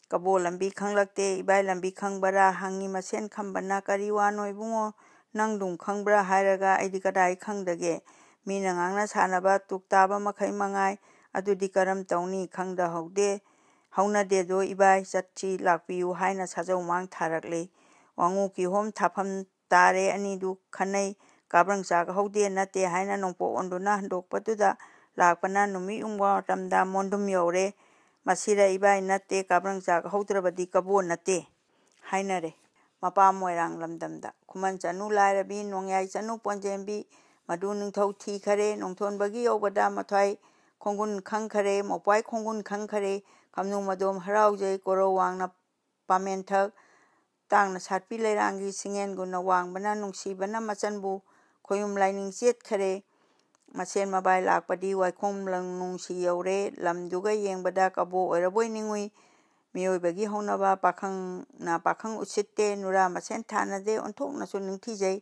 ꯀꯕꯣ ꯂꯝꯕꯤ ꯈꯪꯂꯛꯇꯦ꯫ "ꯏꯕꯥꯏ ꯂꯝꯕꯤ ꯈꯪꯕꯔꯥ?" ꯍꯪꯉꯤ ꯃꯁꯦꯟ ꯈꯝꯕꯅ꯫ "ꯀꯔꯤ ꯋꯥꯅꯣ ꯏꯕꯨꯡꯉꯣ, ꯅꯪ ꯑꯗꯨꯝ ꯈꯪꯕ꯭ꯔꯥ ꯍꯥꯏꯔꯒ ꯑꯩꯗꯤ ꯀꯗꯥꯏ ꯈꯪꯗꯒꯦ? ꯃꯤꯅ ꯉꯥꯡꯅ ꯁꯥꯟꯅꯕ ꯇꯨꯛ ꯇꯥꯕ ꯃꯈꯩ ꯃꯉꯥꯏ꯫ ꯑꯗꯨꯗꯤ ꯀꯔꯝ ꯇꯧꯅꯤ? ꯈꯪꯗꯍꯧꯗꯦ, ꯍꯧꯅꯗꯦꯗꯣ ꯏꯕꯥꯏ, ꯆꯠꯁꯤ ꯂꯥꯛꯄꯤꯌꯨ" ꯍꯥꯏꯅ ꯁꯥꯖꯧ ꯃꯥꯡ ꯊꯥꯔꯛꯂꯤ꯫ ꯋꯥꯉꯨ ꯀꯤꯍꯣꯝ ꯊꯥꯐꯝ ꯇꯥꯔꯦ꯫ ꯑꯅꯤꯗꯨ ꯈꯟꯅꯩ꯫ ꯀꯥꯕ꯭ꯔꯪ ꯆꯥꯛ ꯍꯧꯗꯦ ꯅꯠꯇꯦ ꯍꯥꯏꯅ ꯅꯣꯡꯄꯣꯛ ꯑꯣꯟꯗꯨꯅ ꯍꯟꯗꯣꯛꯄꯗꯨꯗ ꯂꯥꯛꯄꯅ ꯅꯨꯃꯤꯠ ꯌꯨꯡꯕ ꯃꯇꯝꯗ ꯃꯣꯟꯗꯨꯝ ꯌꯧꯔꯦ꯫ "ꯃꯁꯤꯔ ꯏꯕꯥꯏ? ꯅꯠꯇꯦ, ꯀꯥꯕ꯭ꯔꯪ ꯆꯥꯛ ꯍꯧꯗ꯭ꯔꯕꯗꯤ ꯀꯕꯣ ꯅꯠꯇꯦ" ꯍꯥꯏꯅꯔꯦ꯫ ꯃꯄꯥ ꯃꯣꯏꯔꯥꯡ ꯂꯝꯗꯝꯗ ꯈꯨꯃꯟ ꯆꯅꯨ ꯂꯥꯏꯔꯕꯤ, ꯅꯣꯡꯌꯥꯏ ꯆꯅꯨ ꯄꯣꯟꯖꯦꯝꯕꯤ, ꯃꯗꯨ ꯅꯤꯡꯊꯧ ꯊꯤꯈꯔꯦ꯫ ꯅꯣꯡꯊꯣꯟꯕꯒꯤ ꯌꯧꯕꯗ ꯃꯊ꯭ꯋꯥꯏ ꯈꯣꯡꯒꯨꯟ ꯈꯪꯈꯔꯦ, ꯃꯧꯄ꯭ꯋꯥꯏ ꯈꯣꯡꯒꯨꯟ ꯈꯪꯈꯔꯦ꯫ ꯈꯝꯅꯨ ꯃꯗꯣꯝ ꯍꯔꯥꯎꯖꯩ, ꯀꯣꯔꯧ ꯋꯥꯡꯅ ꯄꯥꯃꯦꯟꯊꯛ ꯇꯥꯡꯅ ꯁꯥꯠꯄꯤ ꯂꯩꯔꯥꯡꯒꯤ ꯁꯤꯡꯌꯦꯟꯒꯨꯝꯅ ꯋꯥꯡꯕꯅ ꯅꯨꯡꯁꯤꯕꯅ ꯃꯆꯟꯕꯨ ꯈꯣꯌꯨꯝ ꯂꯥꯏꯅꯤꯡ ꯆꯦꯠꯈꯔꯦ꯫ ꯃꯁꯦꯟ ꯃꯕꯥꯏ ꯂꯥꯛꯄꯗꯤ ꯋꯥꯏꯈꯣꯡ ꯂꯪ ꯅꯨꯡꯁꯤ ꯌꯧꯔꯦ꯫ ꯂꯝꯗꯨꯒ ꯌꯦꯡꯕꯗ ꯀꯕꯣ ꯑꯣꯏꯔꯕꯣꯏ ꯅꯤꯡꯉꯨꯏ꯫ ꯃꯤꯑꯣꯏꯕꯒꯤ ꯍꯧꯅꯕ ꯄꯥꯈꯪꯅ ꯄꯥꯈꯪ ꯎꯁꯤꯠꯇꯦ, ꯅꯨꯔꯥ ꯃꯁꯦꯟ ꯊꯥꯅꯗꯦ, ꯑꯣꯟꯊꯣꯛꯅꯁꯨ ꯅꯤꯡꯊꯤꯖꯩ꯫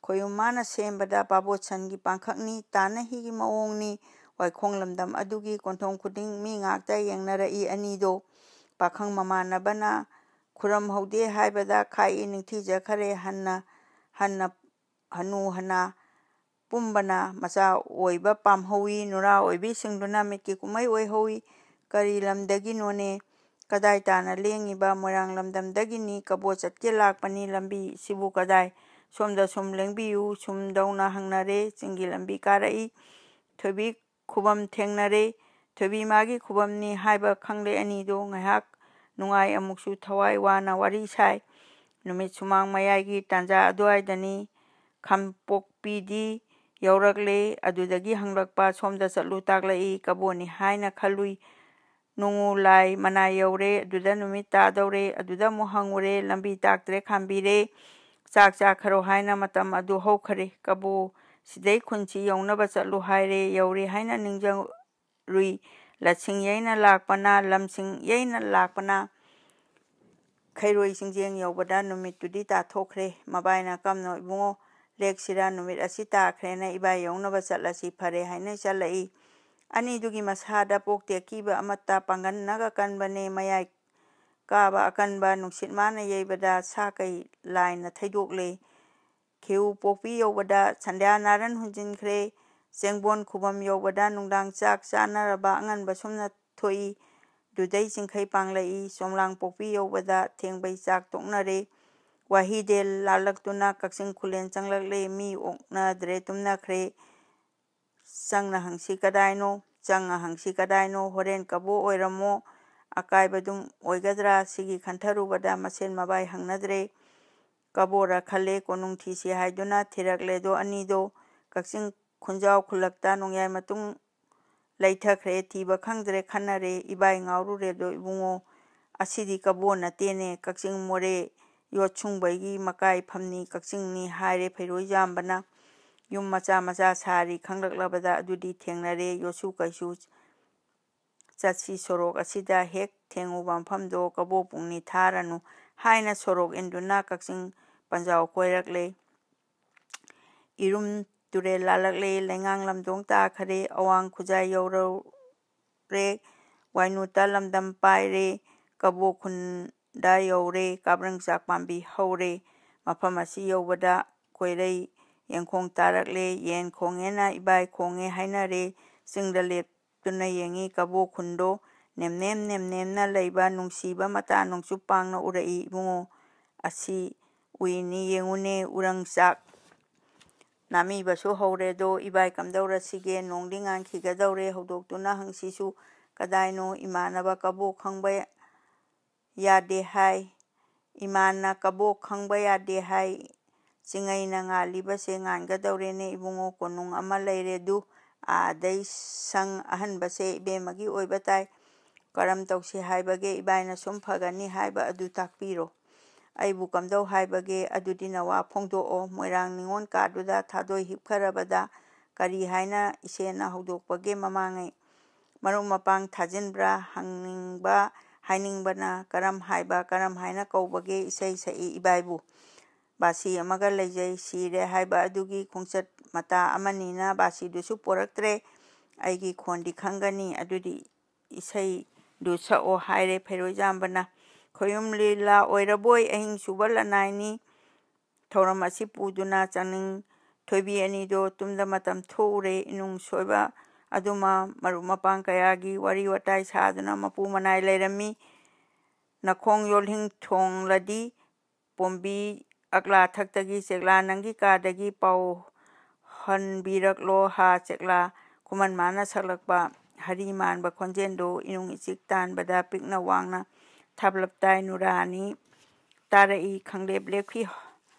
ꯈꯣꯌꯨꯝ ꯃꯥꯅ ꯁꯦꯝꯕꯗ ꯄꯥꯕꯣꯠꯁꯟꯒꯤ ꯄꯥꯡꯈꯛꯅꯤ, ꯇꯥꯅ ꯍꯤꯒꯤ ꯃꯑꯣꯡꯅꯤ꯫ ꯋꯥꯏꯈꯣꯡ ꯂꯝꯗꯝ ꯑꯗꯨꯒꯤ ꯀꯣꯟꯊꯣꯡ ꯈꯨꯗꯤꯡ ꯃꯤ ꯉꯥꯛꯇ ꯌꯦꯡꯅꯔꯛꯏ꯫ ꯑꯅꯤꯗꯣ ꯄꯥꯈꯪ ꯃꯃꯥꯟꯅꯕꯅ ꯈꯨꯔꯝꯍꯧꯗꯦ ꯍꯥꯏꯕꯗ ꯈꯥꯛꯏ, ꯅꯤꯡꯊꯤꯖꯈꯔꯦ꯫ ꯍꯟꯅ ꯍꯟꯅ ꯍꯅꯨ ꯍꯅꯥ ꯄꯨꯝꯕꯅ ꯃꯆꯥ ꯑꯣꯏꯕ ꯄꯥꯝꯍꯧꯏ꯫ ꯅꯨꯔꯥ ꯑꯣꯏꯕꯤꯁꯤꯡꯗꯨꯅ ꯃꯤꯠꯀꯤ ꯀꯨꯝꯍꯩ ꯑꯣꯏꯍꯧꯏ꯫ ꯀꯔꯤ ꯂꯝꯗꯒꯤꯅꯣꯅꯦ? ꯀꯗꯥꯏ ꯇꯥꯅ ꯂꯦꯡꯉꯤꯕ? ꯃꯣꯏꯔꯥꯡ ꯂꯝꯗꯝꯗꯒꯤꯅꯤ꯫ ꯀꯕꯣ ꯆꯠꯀꯦ ꯂꯥꯛꯄꯅꯤ꯫ ꯂꯝꯕꯤ ꯁꯤꯕꯨ ꯀꯗꯥꯏ? ꯁꯣꯝꯗ ꯁꯨꯝ ꯂꯦꯡꯕꯤꯌꯨ꯫ ꯁꯨꯝ ꯇꯧꯅ ꯍꯪꯅꯔꯦ꯫ ꯆꯤꯡꯒꯤ ꯂꯝꯕꯤ ꯀꯥꯔꯛꯏ꯫ ꯊꯣꯏꯕꯤ ꯈꯨꯕꯝ ꯊꯦꯡꯅꯔꯦ꯫ ꯊꯣꯏꯕꯤꯃꯥꯒꯤ ꯈꯨꯕꯝꯅꯤ ꯍꯥꯏꯕ ꯈꯪꯂꯦ ꯑꯅꯤꯗꯣ꯫ ꯉꯥꯏꯍꯥꯛ ꯅꯨꯡꯉꯥꯏ, ꯑꯃꯨꯛꯁꯨ ꯊꯋꯥꯏ ꯋꯥꯅ ꯋꯥꯔꯤ ꯁꯥꯏ꯫ ꯅꯨꯃꯤꯠ ꯁꯨꯃꯥꯡ ꯃꯌꯥꯏꯒꯤ ꯇꯥꯟꯖꯥ ꯑꯗꯨꯋꯥꯏꯗꯅꯤ꯫ ꯈꯝꯄꯣꯛꯄꯤꯗꯤ ꯌꯧꯔꯛꯂꯦ꯫ ꯑꯗꯨꯗꯒꯤ ꯍꯪꯂꯛꯄ, "ꯁꯣꯝꯗ ꯆꯠꯂꯨ ꯇꯥꯛꯂꯛꯏ, ꯀꯕꯣꯅꯤ ꯍꯥꯏꯅ ꯈꯜꯂꯨꯏ꯫ ꯅꯣꯡꯉꯨ ꯂꯥꯏ ꯃꯅꯥ ꯌꯧꯔꯦ, ꯑꯗꯨꯗ ꯅꯨꯃꯤꯠ ꯇꯥꯗꯧꯔꯦ, ꯑꯗꯨꯗ ꯑꯃꯨꯛ ꯍꯪꯉꯨꯔꯦ, ꯂꯝꯕꯤ ꯇꯥꯛꯇ꯭ꯔꯦ, ꯈꯥꯝꯕꯤꯔꯦ꯫ ꯆꯥꯛ ꯆꯥꯈꯔꯣ ꯍꯥꯏꯅ ꯃꯇꯝ ꯑꯗꯨ ꯍꯧꯈꯔꯦ꯫ ꯀꯕꯣ ꯁꯤꯗꯩ ꯈꯨꯟꯁꯤ ꯌꯧꯅꯕ ꯆꯠꯂꯨ ꯍꯥꯏꯔꯦ, ꯌꯧꯔꯦ ꯍꯥꯏꯅ ꯅꯤꯡꯖꯔꯨꯏ꯫ ꯂꯠꯁꯤꯡ ꯌꯩꯅ ꯂꯥꯛꯄꯅ, ꯂꯝꯁꯤꯡ ꯌꯩꯅ ꯂꯥꯛꯄꯅ ꯈꯩꯔꯣꯏ ꯆꯤꯡꯖꯦꯡ ꯌꯧꯕꯗ ꯅꯨꯃꯤꯠꯇꯨꯗꯤ ꯇꯥꯊꯣꯛꯈ꯭ꯔꯦ꯫ ꯃꯕꯥꯏꯅ, "ꯀꯝꯅꯣ ꯏꯕꯨꯡꯉꯣ, ꯂꯦꯛꯁꯤꯔꯥ? ꯅꯨꯃꯤꯠ ꯑꯁꯤ ꯇꯥꯈ꯭ꯔꯦꯅ ꯏꯕꯥꯏ ꯌꯧꯅꯕ ꯆꯠꯂꯁꯤ ꯐꯔꯦ" ꯍꯥꯏꯅ ꯆꯠꯂꯛꯏ꯫ ꯑꯅꯤꯗꯨꯒꯤ ꯃꯁꯥꯗ ꯄꯣꯛꯇꯦ ꯑꯀꯤꯕ ꯑꯃꯠꯇ꯫ ꯄꯥꯡꯒꯜꯅꯒ ꯀꯟꯕꯅꯦ꯫ ꯃꯌꯥꯏ ꯀꯥꯕ ꯑꯀꯟꯕ ꯅꯨꯡꯁꯤꯠ ꯃꯥꯅ ꯌꯩꯕꯗ ꯁꯥ ꯀꯩ ꯂꯥꯏꯅ ꯊꯩꯗꯣꯛꯂꯦ꯫ ꯈꯦꯎ ꯄꯣꯛꯄꯤ ꯌꯧꯕꯗ ꯁꯟꯙ꯭ꯌꯥ ꯅꯥꯔꯟ ꯍꯨꯟꯖꯤꯟꯈ꯭ꯔꯦ꯫ ꯆꯦꯡꯕꯣꯟ ꯈꯨꯕꯝ ꯌꯧꯕꯗ ꯅꯨꯡꯗꯥꯡ ꯆꯥꯛ ꯆꯥꯅꯔꯕ ꯑꯉꯟꯕ ꯁꯨꯝꯅ ꯊꯣꯛꯏ꯫ ꯗꯨꯗꯩ ꯆꯤꯡꯈꯩ ꯄꯥꯡꯂꯛꯏ꯫ ꯆꯣꯝꯂꯥꯡ ꯄꯣꯛꯄꯤ ꯌꯧꯕꯗ ꯊꯦꯡꯕꯩ ꯆꯥꯛ ꯇꯣꯛꯅꯔꯦ꯫ ꯋꯥꯍꯤꯗꯦꯜ ꯂꯥꯜꯂꯛꯇꯨꯅ ꯀꯛꯆꯤꯡ ꯈꯨꯂꯦꯟ ꯆꯪꯂꯛꯂꯦ꯫ ꯃꯤ ꯑꯣꯛꯅꯗ꯭ꯔꯦ, ꯇꯨꯝꯅꯈ꯭ꯔꯦ꯫ ꯆꯪꯅ ꯍꯪꯁꯤ ꯀꯗꯥꯏꯅꯣ? ꯆꯪꯉ ꯍꯪꯁꯤ ꯀꯗꯥꯏꯅꯣ? ꯍꯣꯔꯦꯟ ꯀꯕꯣ ꯑꯣꯏꯔꯝꯃꯣ꯫ ꯑꯀꯥꯏꯕꯗꯨꯝ ꯑꯣꯏꯒꯗ꯭ꯔꯥ? ꯁꯤꯒꯤ ꯈꯟꯊꯔꯨꯕꯗ ꯃꯁꯦꯟ ꯃꯕꯥꯏ ꯍꯪꯅꯗ꯭ꯔꯦ꯫ ꯀꯕꯣꯔ ꯈꯜꯂꯦ꯫ ꯀꯣꯅꯨꯡ ꯊꯤꯁꯤ ꯍꯥꯏꯗꯨꯅ ꯊꯤꯔꯛꯂꯦꯗꯣ ꯑꯅꯤꯗꯣ꯫ ꯀꯛꯆꯤꯡ ꯈꯨꯟꯖꯥꯎ ꯈꯨꯜꯂꯛꯇ ꯅꯣꯡꯌꯥꯏ ꯃꯇꯨꯡ ꯂꯩꯊꯈ꯭ꯔꯦ꯫ ꯊꯤꯕ ꯈꯪꯗ꯭ꯔꯦ, ꯈꯟꯅꯔꯦ꯫ ꯏꯕꯥꯏ ꯉꯥꯎꯔꯨꯔꯦꯗꯣ ꯏꯕꯨꯡꯉꯣ꯫ "ꯑꯁꯤꯗꯤ ꯀꯕꯣ ꯅꯠꯇꯦꯅꯦ, ꯀꯛꯆꯤꯡ ꯃꯣꯔꯦ ꯌꯣꯠ ꯁꯨꯡꯕꯒꯤ ꯃꯀꯥꯏ ꯐꯝꯅꯤ ꯀꯛꯆꯤꯡꯅꯤ" ꯍꯥꯏꯔꯦ ꯐꯩꯔꯣꯏ ꯌꯥꯝꯕꯅ꯫ ꯌꯨꯝ ꯃꯆꯥ ꯃꯆꯥ ꯁꯥꯔꯤ ꯈꯪꯂꯛꯂꯕꯗ ꯑꯗꯨꯗꯤ ꯊꯦꯡꯅꯔꯦ꯫ ꯌꯣꯠꯁꯨ ꯀꯩꯁꯨ ꯆꯠꯁꯤ ꯁꯣꯔꯣꯛ ꯑꯁꯤꯗ ꯍꯦꯛ ꯊꯦꯡꯉꯨꯕ ꯃꯐꯝꯗꯣ ꯀꯕꯣ ꯄꯨꯡꯅꯤ ꯊꯥꯔꯅꯨ ꯍꯥꯏꯅ ꯁꯣꯔꯣꯛ ꯏꯟꯗꯨꯅ ꯀꯛꯆꯤꯡ ꯄꯟꯖꯥꯎ ꯀꯣꯏꯔꯛꯂꯦ꯫ ꯏꯔꯨꯝ ꯇꯨꯔꯦꯜ ꯂꯥꯜꯂꯛꯂꯦ꯫ ꯂꯩꯉꯥꯡ ꯂꯝꯗꯣꯡ ꯇꯥꯈꯔꯦ꯫ ꯑꯋꯥꯡ ꯈꯨꯖꯥꯏ ꯌꯧꯔꯦ꯫ ꯋꯥꯏꯅꯨꯇ ꯂꯝꯗꯝ ꯄꯥꯏꯔꯦ꯫ ꯀꯕꯣ ꯈꯨꯟꯗ ꯌꯧꯔꯦ꯫ ꯀꯥꯕ꯭ꯔꯪ ꯆꯥꯛ ꯄꯥꯝꯕꯤ ꯍꯧꯔꯦ꯫ ꯃꯐꯝ ꯑꯁꯤ ꯌꯧꯕꯗ ꯀꯣꯏꯔꯩ ꯌꯦꯡꯈꯣꯡ ꯇꯥꯔꯛꯂꯦ꯫ ꯌꯦꯟ ꯈꯣꯡꯉꯦꯅ ꯏꯕꯥꯏ ꯈꯣꯡꯉꯦ ꯍꯥꯏꯅꯔꯦ꯫ ꯆꯤꯡꯗ ꯂꯦꯞꯇꯨꯅ ꯌꯦꯡꯉꯤ꯫ ꯀꯕꯣ ꯈꯨꯟꯗꯣ ꯅꯦꯝꯅꯦꯝ ꯅꯦꯝꯅꯦꯝꯅ ꯂꯩꯕ ꯅꯨꯡꯁꯤꯕ ꯃꯇꯥ ꯅꯣꯡꯆꯨꯞ ꯄꯥꯡꯅ ꯎꯔꯛꯏ꯫ "ꯏꯕꯨꯡꯉꯣ, ꯑꯁꯤ ꯎꯏꯅꯤ ꯌꯦꯡꯉꯨꯅꯦ, ꯎꯔꯪ ꯆꯥꯛ ꯅꯥꯃꯤꯕꯁꯨ ꯍꯧꯔꯦꯗꯣ, ꯏꯕꯥꯏ ꯀꯝꯗꯧꯔꯁꯤꯒꯦ? ꯅꯣꯡꯗꯤ ꯉꯥꯟꯈꯤꯒꯗꯧꯔꯦ, ꯍꯧꯗꯣꯛꯇꯨꯅ ꯍꯪꯁꯤꯁꯨ꯫ ꯀꯗꯥꯏꯅꯣ ꯏꯃꯥꯟꯅꯕ ꯀꯕꯣꯛ ꯈꯪꯕ ꯌꯥꯗꯦ ꯍꯥꯏ꯫ ꯏꯃꯥꯟꯅ ꯀꯕꯣꯛ ꯈꯪꯕ ꯌꯥꯗꯦ ꯍꯥꯏ꯫ ꯆꯤꯡꯉꯩꯅ ꯉꯥꯜꯂꯤꯕꯁꯦ ꯉꯥꯟꯒꯗꯧꯔꯦꯅꯦ ꯏꯕꯨꯡꯉꯣ, ꯀꯣꯅꯨꯡ ꯑꯃ ꯂꯩꯔꯦ ꯑꯗꯨ꯫ ꯑꯥꯗꯩ ꯁꯪ ꯑꯍꯟꯕꯁꯦ ꯏꯕꯦꯝꯃꯒꯤ ꯑꯣꯏꯕ ꯇꯥꯏ꯫ ꯀꯔꯝ ꯇꯧꯁꯤ ꯍꯥꯏꯕꯒꯦ? ꯏꯕꯥꯏꯅ ꯁꯨꯝ ꯐꯒꯅꯤ ꯍꯥꯏꯕ ꯑꯗꯨ ꯇꯥꯛꯄꯤꯔꯣ꯫ ꯑꯩꯕꯨ ꯀꯝꯗꯧ ꯍꯥꯏꯕꯒꯦ? ꯑꯗꯨꯗꯤ ꯅꯋꯥ ꯐꯣꯡꯗꯣꯛꯑꯣ꯫ ꯃꯣꯏꯔꯥꯡ ꯅꯤꯉꯣꯜ ꯀꯥꯗꯨꯗ ꯊꯥꯗꯣꯏ ꯍꯤꯞꯈ꯭ꯔꯕꯗ ꯀꯔꯤ ꯍꯥꯏꯅ ꯏꯆꯦꯅ ꯍꯧꯗꯣꯛꯄꯒꯦ ꯃꯃꯥꯡꯉꯩ? ꯃꯔꯨꯞ ꯃꯄꯥꯡ ꯊꯥꯖꯤꯟꯕ꯭ꯔꯥ? ꯍꯪꯅꯤꯡꯕ ꯍꯥꯏꯅꯤꯡꯕꯅ ꯀꯔꯝ ꯍꯥꯏꯕ, ꯀꯔꯝ ꯍꯥꯏꯅ ꯀꯧꯕꯒꯦ? ꯏꯁꯩ ꯁꯛꯏ ꯏꯕꯥꯏꯕꯨ꯫ ꯕꯥꯁꯤ ꯑꯃꯒ ꯂꯩꯖꯩ, ꯁꯤꯔꯦ ꯍꯥꯏꯕ ꯑꯗꯨꯒꯤ ꯈꯣꯡꯆꯠ ꯃꯇꯥ ꯑꯃꯅꯤꯅ ꯕꯥꯁꯤꯗꯨꯁꯨ ꯄꯣꯔꯛꯇ꯭ꯔꯦ꯫ ꯑꯩꯒꯤ ꯈꯣꯟꯗꯤ ꯈꯪꯒꯅꯤ, ꯑꯗꯨꯗꯤ ꯏꯁꯩꯗꯨ ꯁꯛꯑꯣ ꯍꯥꯏꯔꯦ ꯐꯩꯔꯣꯏꯖꯥꯝꯕꯅ꯫ ꯈꯣꯌꯨꯝ ꯂꯤꯂꯥ ꯑꯣꯏꯔꯕꯣꯏ ꯑꯍꯤꯡ ꯁꯨꯕ ꯂꯅꯥꯏꯅꯤ꯫ ꯊꯧꯔꯝ ꯑꯁꯤ ꯄꯨꯗꯨꯅ ꯆꯥꯡꯅꯤꯡ ꯊꯣꯏꯕꯤ ꯑꯅꯤꯗꯣ ꯇꯨꯝꯗ ꯃꯇꯝ ꯊꯣꯛꯎꯔꯦ꯫ ꯏꯅꯨꯡ ꯁꯣꯏꯕ ꯑꯗꯨꯃ ꯃꯔꯨꯞ ꯃꯄꯥꯡ ꯀꯌꯥꯒꯤ ꯋꯥꯔꯤ ꯋꯥꯇꯥꯏ ꯁꯥꯗꯨꯅ ꯃꯄꯨ ꯃꯅꯥꯏ ꯂꯩꯔꯝꯃꯤ꯫ ꯅꯈꯣꯡ ꯌꯣꯜꯍꯤꯡ ꯊꯣꯡꯂꯗꯤ ꯄꯣꯝꯕꯤ ꯑꯛꯂꯥ ꯊꯛꯇꯒꯤ ꯆꯦꯛꯂꯥ ꯅꯪꯒꯤ ꯀꯥꯗꯒꯤ ꯄꯥꯎ ꯍꯟꯕꯤꯔꯛꯂꯣ ꯍꯥ ꯆꯦꯛꯂꯥ꯫ ꯈꯨꯃꯟ ꯃꯥꯅ ꯁꯛꯂꯛꯄ ꯍꯔꯤ ꯃꯥꯟꯕ ꯈꯣꯟꯖꯦꯜꯗꯨ ꯏꯅꯨꯡ ꯏꯆꯤꯛ ꯇꯥꯟꯕꯗ ꯄꯤꯛꯅ ꯋꯥꯡꯅ ꯊꯥꯕꯂꯞ ꯇꯥꯏ ꯅꯨꯔꯥꯅꯤ꯫ ꯇꯥꯔꯛꯏ ꯈꯪꯂꯦꯞ ꯂꯦꯞꯈꯤ꯫